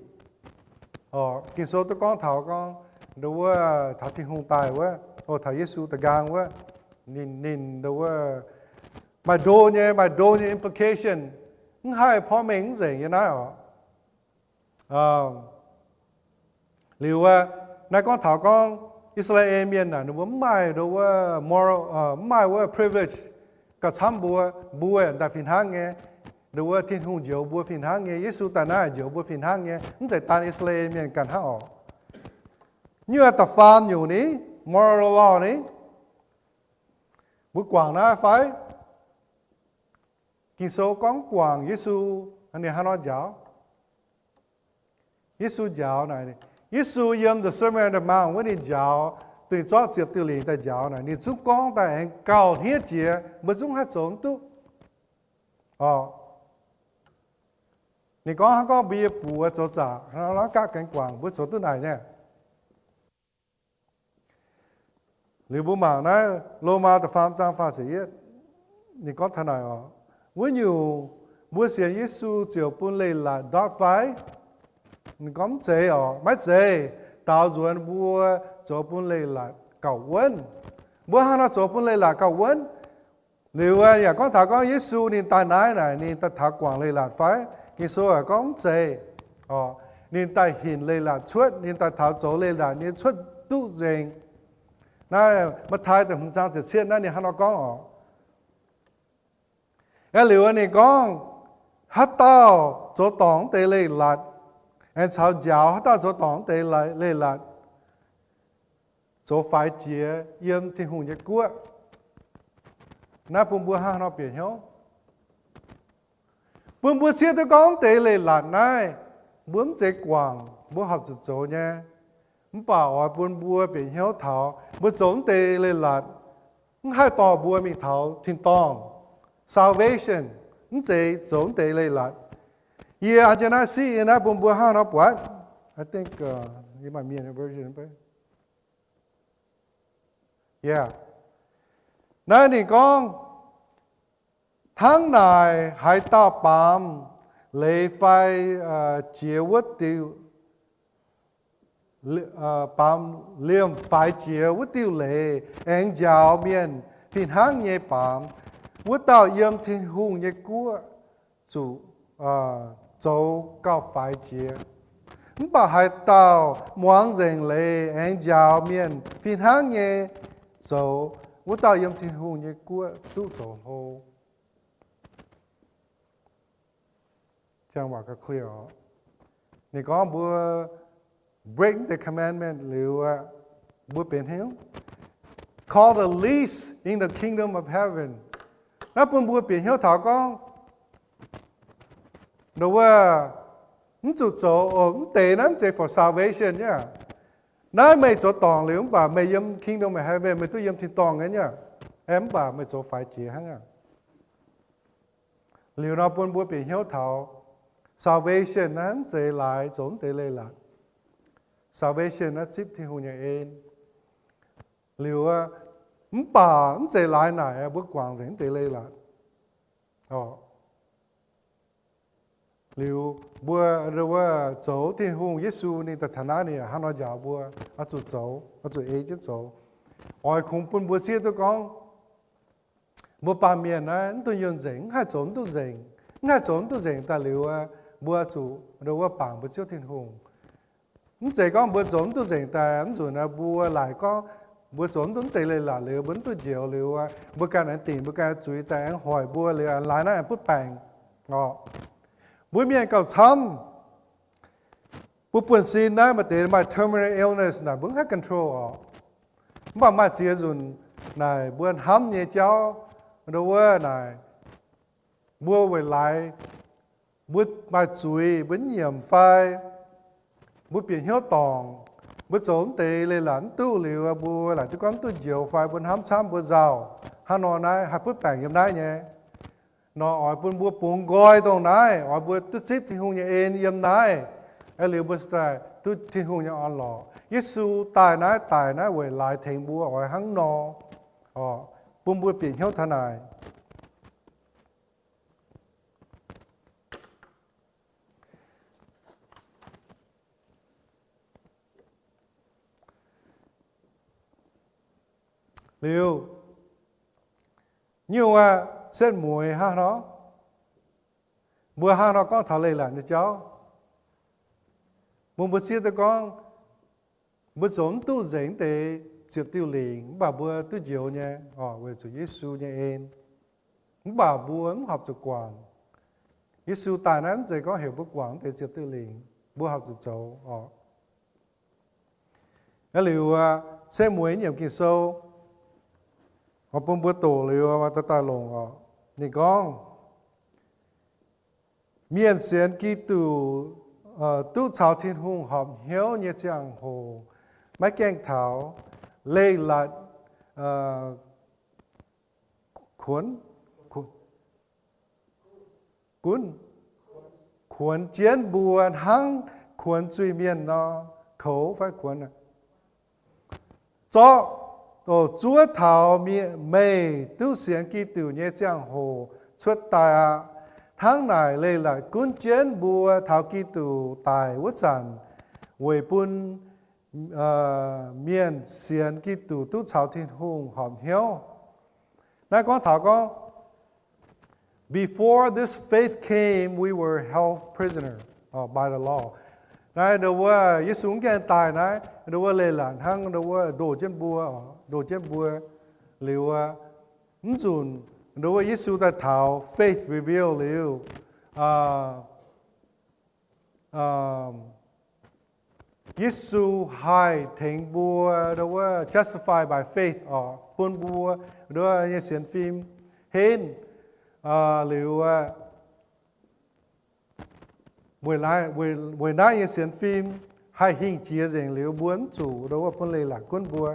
Ging-Sou duqv gorngv taux gorngv nduov wuov taux Tin-Hungh daaih wuov, o, taux Yesu da'nqaang wuov, ninh, ninh nduov wuov maaih ndo nyei, maaih ndo nyei implication, mv haih porv mengh mv nzengc nyei naaiv oc. Liuz wuov, naaiv gorngv taux gorngv I^saa^laa^en Mienh naaic ninh mbuo mv maaih nduov wuov moral, mv maaih wuov privilege gauh camv mbuo. Mbuo daaih fih hnangv nyei, nduov wuov Tin-Hungh njoux mbuo fih hnangv nyei, Yesu daaih naaiv njoux mbuo fih hnangv nyei, mv zeiz daan I^saa^laa^en Mienh ganh hnangv oc. Nyuoz da'faam nyungc ni, moral law ni, mbuo guangc naaiv fai? Ging-Sou gorngv guangc Yesu, ninh hnangv haaix nor njaaux? Yesu njaaux naaic, Yesu yiem the Sermon on the Mount wuov ninh njaaux, dingh zorqv ziepc diuh lingc daaih njaaux naaic, ninh zungv gorngv daaih aengx gauh hniev jiex, mbuo zungv haih zoux mv duqv. Oc, ninh gorngv hnangv gorngv mbuo yie buoz zoux zaqc, hnangv nor gaatv gaengh guangc, mbuo zoux duqv naaic nyei. Liuz mbuo mangc naaiv Lomaa da'faam zaang faah ziepc yietv, ninh gorngv taux naaic oc, wuov nyungc mbuo sienx Yesu ziouc bun leiz-latc ndortv fai? Ninh gorngv mv zeiz oc, maiv zeiz. Daaux nzuonx mbuo zoux bun leiz-latc gauh wuonv. Mbuo hnangv haaix nor zoux bun leiz-latc gauh wuonv? Liuz yaac gorngv taux gorngv Yesu ninh daaih naaiv naaic ninh daaih taux guangc leiz-latc fai? Ging-Sou yaac gorngv mv zeiz. Ninh daaih hinc leiz-latc cuotv, ninh daaih taux zoux leiz-latc nyei cuotv duqv nzengc. Naaiv Matv^tai da'hmz zaang ziepc cietv naaiv ninh hnangv nor gorngv oc. Aeqv, liuz ninh gorngv, haaix dauh zoux dorngc wuov deix leiz-latc, aengx caux njaaux haaix dauh zoux dorngc wuov deix leiz-latc, zoux faix jiex yiem Tin-Hungh nyei guoqv. Naaiv bun mbuo hnangv haaix nor bieqc hnyouv? Bun mbuo siev duqv gorngv wuov deix leiz-latc naaiv, mbuo mv zeiz guangc, mbuo horpc zuqc zoux nyei. Mv baac oix bun mbuo bieqc hnyouv taux mbuo zoux wuov deix leiz-latc mv haih dorh mbuo mingh taux tin-dorngh. Salvation mv zeiz zoux wuov deix leiz-latc. Yie an jienv naaiv siqv yie naaiv bun mbuo hnangv haaix nor buatc. I think, uh, you might mean a version, but yeah. Naaiv ninh gorngv, hnangv naaic haaix dauh baamz leiz fai jiex wuov diuh, baamz liemh faix jiex wuov diuh leiz, aengx njaaux mienh fih hnangv nyei baamz, wuov dauh yiem Tin-Hungh nyei guoqv zuqc zoux gauh faix jiex. Mv baac haaix dauh muangx nzengc leiz aengx njaaux mienh fih hnangv nyei zoux, wuov dauh yiem Tin-Hungh nyei guoqv duqv zoux hlo. Ninh gorngv mbuo break the commandment liuz, mbuo benx haaix nyungc? Called the least in the kingdom of heaven. Naaiv bun mbuo bieqc hnyouv taux gorngv, nduov wuov, mv zuqc zoux, mv deix naaiv mv zeiz for salvation nyei. Naaiv meih zoux dorngc liuz mv baac meih yiem kingdom of heaven, meih duqv yiem tin-dorngh nyei. Mv baac meih zoux faix jiex hnangv aqv. Liuz nor bun mbuo bieqc hnyouv taux salvation naaiv mv zeiz laaix zoux mv deix leiz-latc. Salvation naaiv zipv Tin-Hungh nyei en. Liuz, mv baac mv zeiz laaix naaic mbuo guangc nzengc mv deix leiz-latc. Liuz mbuo, mbuo zoux Tin-Hungh, Yesu ninh daaih taux naaiv, ninh hnangv nor njaaux mbuo oix zuqc zoux, oix zuqc ei jienv zoux. Oix kungx bun mbuo siev duqv gorngv mbuo baamh mienh naaiv mv duqv yunh nzengc, mv haih zoux mv duqv nzengc, mv haih zoux mv duqv nzengc daaih liuz, mbuo zuqc, wuov, bangc mbuo Ziouv Tin-Hungh. Mv zeiz gorngv mbuo zoux mv duqv nzengc daaih, mv nzunc naaiv mbuo laaic gorngv mbuo zoux mv duqv mv deix leiz-latc liuz, mbuo mv duqv njoux liuz, mbuo ganh aengx dingc, mbuo ganh zuiz daaih aengx hoic mbuo liuz, laai naaiv aengx butv baengc. Mbuo mienh gauh camv, mbuo buonv-sin naaiv maaih deix maaih terminal illness naaic, mbuo mv haih control oc. Mv baac maaih ziex nzunc naaic mbuo hnamv nyei jauv, wuov naaic, mbuo weic laaix mbuo maaih zuiz, mbuo nyiemc fai mbuo bieqc hnyouv dorngc, mbuo zoux mv deix leiz-latc mv duqv liuz, mbuo laaic duqv gorngv mv duqv njoux fai mbuo hnamv camv mbuo nzauh, hnangv nor naaiv haih butv baengc yiem naaiv nyei. Nor oix bun mbuo bungx nqoi dongh naaiv, oix mbuo duqv zipv Tin-Hungh nyei en yiem naaiv, liuz mbuo se daaih duqv Tin-Hungh nyei orn-lorqc. Yesu daaih naaiv, daic naaiv weic laaix tengx mbuo oix hnangv nor, bun mbuo bieqc hnyouv taux naaic. Liuz, nyungc aqv, setv mueiz hnangv nor, mbuo hnangv nor gorngv taux leiz-latc nyei jauv, mbuo, mbuo siev duqv gorngv mbuo zoux mv duqv nzengc deix ziepc diuh lingc, mv baac mbuo duqv njoux nyei, weic zuqc Yesu nyei en. Mv baac mbuo mv horpc zuqc guangc. Yesu daaih naaiv mv zeiz gorngv heuc mbuo guangc deix ziepc diuh lingc, mbuo horpc zuqc zoux oc. Liuz, setv mueiz nyiemc Ging-Sou, bun mbuo doqc liuz daaih daaih longc oc. Ninh gorngv, mienh sienx Giduc duqv caux Tin-Hungh horpc hnyouv nyei ziangh hoc maiv gaengh taux, leiz-latc kuonx, gunv, kuonx jienv mbuo hnangv kuonx zuiz-mienh nor, koux fai kuonx zorqv, zuov taux meih duqv sienx Giduc nyei ziangh hoc cuotv daaih aqv. Hnangv naaic leiz-latc gunv jienv mbuo taux Giduc daic wuov zanc, weic bun mienh sienx Giduc duqv caux Tin-Hungh horpc hnyouv. Naaiv gorngv taux gorngv, before this faith came, we were held prisoner by the law. Naaiv ndau wuov Yesu mv gaengh daaih naaiv, ndau wuov leiz-latc hnangv ndau wuov ndoh jienv mbuo, ndoh jienv mbuo. Liuz, mv nzunc ndau wuov Yesu daaih taux, faith reveal liuz, Yesu haih tengx mbuo ndau wuov justify by faith oc, bun mbuo ndau wuov nyei sienx fim henv liuz, weic naaiv nyei sienx fim haih hingh jiex nzengc liuz, mbuo mv zuqc ndau wuov bun leiz-latc gunv mbuo.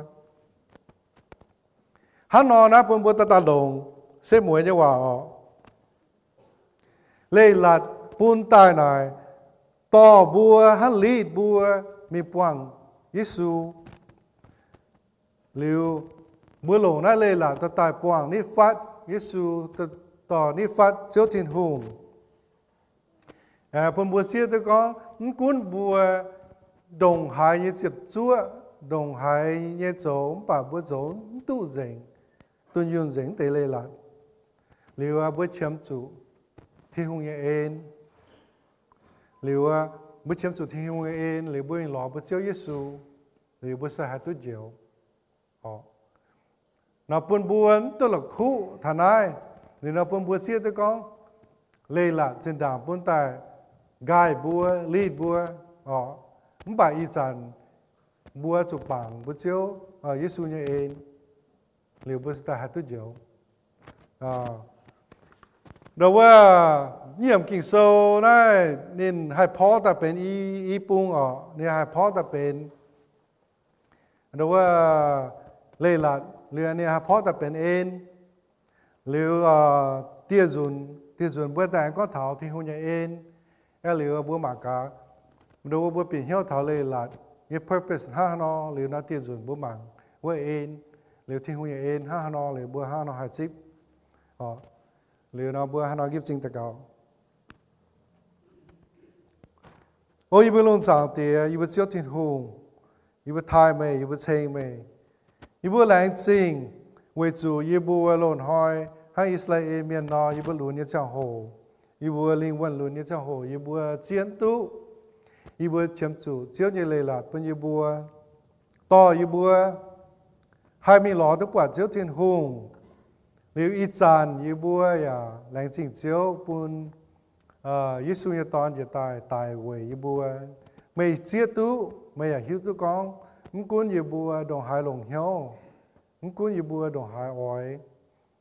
Hnangv nor naaiv bun mbuo daaih daaih longc setv mueiz nyei waac oc. Leiz-latc bun daaih naaic, dorh mbuo hnangv litv mbuo mingh buangh Yesu. Liuz, mbuo longc naaiv leiz-latc daaih daaih buangh nitv fatv Yesu, dorh nitv fatv Ziouv Tin-Hungh. Bun mbuo siev duqv gorngv mv gunv mbuo ndongc haaix nyei ziepc zuoqv, ndongc haaix nyei zoux, mv baac mbuo zoux mv duqv nzengc, dunh yunh nzengc mv deix leiz-latc. Liuz mbuo qiemx zuqc Tin-Hungh nyei en. Liuz mbuo qiemx zuqc Tin-Hungh nyei en liuz, mbuo mingh lorz mbuo Ziouv Yesu, liuz mbuo se haih duqv njoux. Nor bun mbuo mv duqv la'kuqv taux naaiv. Liuz nor bun mbuo siev duqv gorngv leiz-latc zinh ndaangc bun daaih nqaih mbuo, litv mbuo oc. Mv baac ih zanc mbuo zuqc bangc mbuo Ziouv Yesu nyei en, liuz mbuo se daaih haih duqv njoux. Ndau wuov yiem Ging-Sou naaiv ninh haih porv daaih benx i, i bung oc. Ninh haih porv daaih benx ndau wuov leiz-latc, liuz ninh haih porv daaih benx en. Liuz dieh nzunc, dieh nzunc mbuo daaih aengx gorngv taux Tin-Hungh nyei en. Aa liuz mbuo mangc gaax, ndau wuov mbuo bieqc hnyouv taux leiz-latc nyei purpose hnangv haaix nor, liuz nor dieh nzunc mbuo mangc wuov en, liuz Tin-Hungh nyei en hnangv haaix nor, liuz mbuo hnangv haaix nor haih zipv. Liuz nor mbuo hnangv haaix nor nqipv zingh daux gaux. O yie mbuo lungh zaangc Diex, yie mbuo Ziouv Tin-Hungh, yie mbuo taaih meih, yie mbuo ceng meih. Yie mbuo laengz zingh weic zuqc yie mbuo loz-hnoi hnangv I^saa^laa^en Mienh nor, yie mbuo lunx nyei ziangh hoc, yie mbuo lingh wuonh lunx nyei ziangh hoc, yie mbuo zien duqv yie mbuo qiemx zuqc Ziouv nyei leiz-latc bun yie mbuo, dorh yie mbuo haih mingh lorz duqv buatc Ziouv Tin-Hungh. Liuz ih zanc yie mbuo yaac laengz zingh Ziouv bun Yesu nyei Dorn njiec daaih daic weic yie mbuo. Meih zieqv duqv, meih yaac hiuv duqv gorngv mv gunv yie mbuo ndongc haaix longc hnyouv, mv gunv yie mbuo ndongc haaix oix,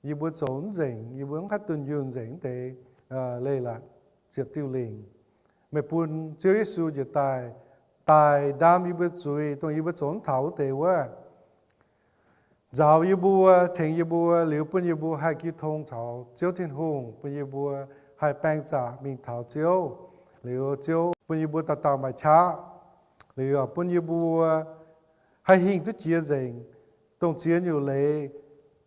yie mbuo zoux mv nzengc, yie mbuo mv haih dunh yunh nzengc mv deix leiz-latc ziepc diuh lingc. Meih bun Ziouv Yesu njiec daaih, daic ndaam yie mbuo zuiz, dongh yie mbuo zoux mv taux wuov deix wuov, nzaaux yie mbuo, tengx yie mbuo, liuz bun yie mbuo haih jiu tong caux Ziouv Tin-Hungh, bun yie mbuo haih baeng zaqc mingh taux Ziouv, liuz Ziouv bun yie mbuo dauh dauh maaih qaqv, liuz bun yie mbuo haih hingh duqv jiex nzengc dongh ziex nyungc leiz,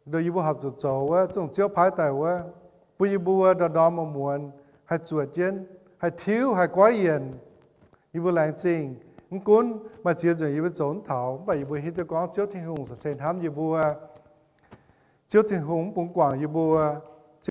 dongh yie mbuo horpc zuqc zoux wuov, zongh Ziouv paaiv daaih wuov, bun yie mbuo ndorm-ndorm muonz-muonz haih zuotc jienv, haih tiuv, haih goiv yienc. Yie mbuo laengz zingh. Mv gunv maaih ziex nzunc yie mbuo zoux mv taux, mv baac yie mbuo hiuv duqv gorngv Ziouv Tin-Hungh se hnamv yie mbuo. Ziouv Tin-Hungh mv bungx guangc yie mbuo.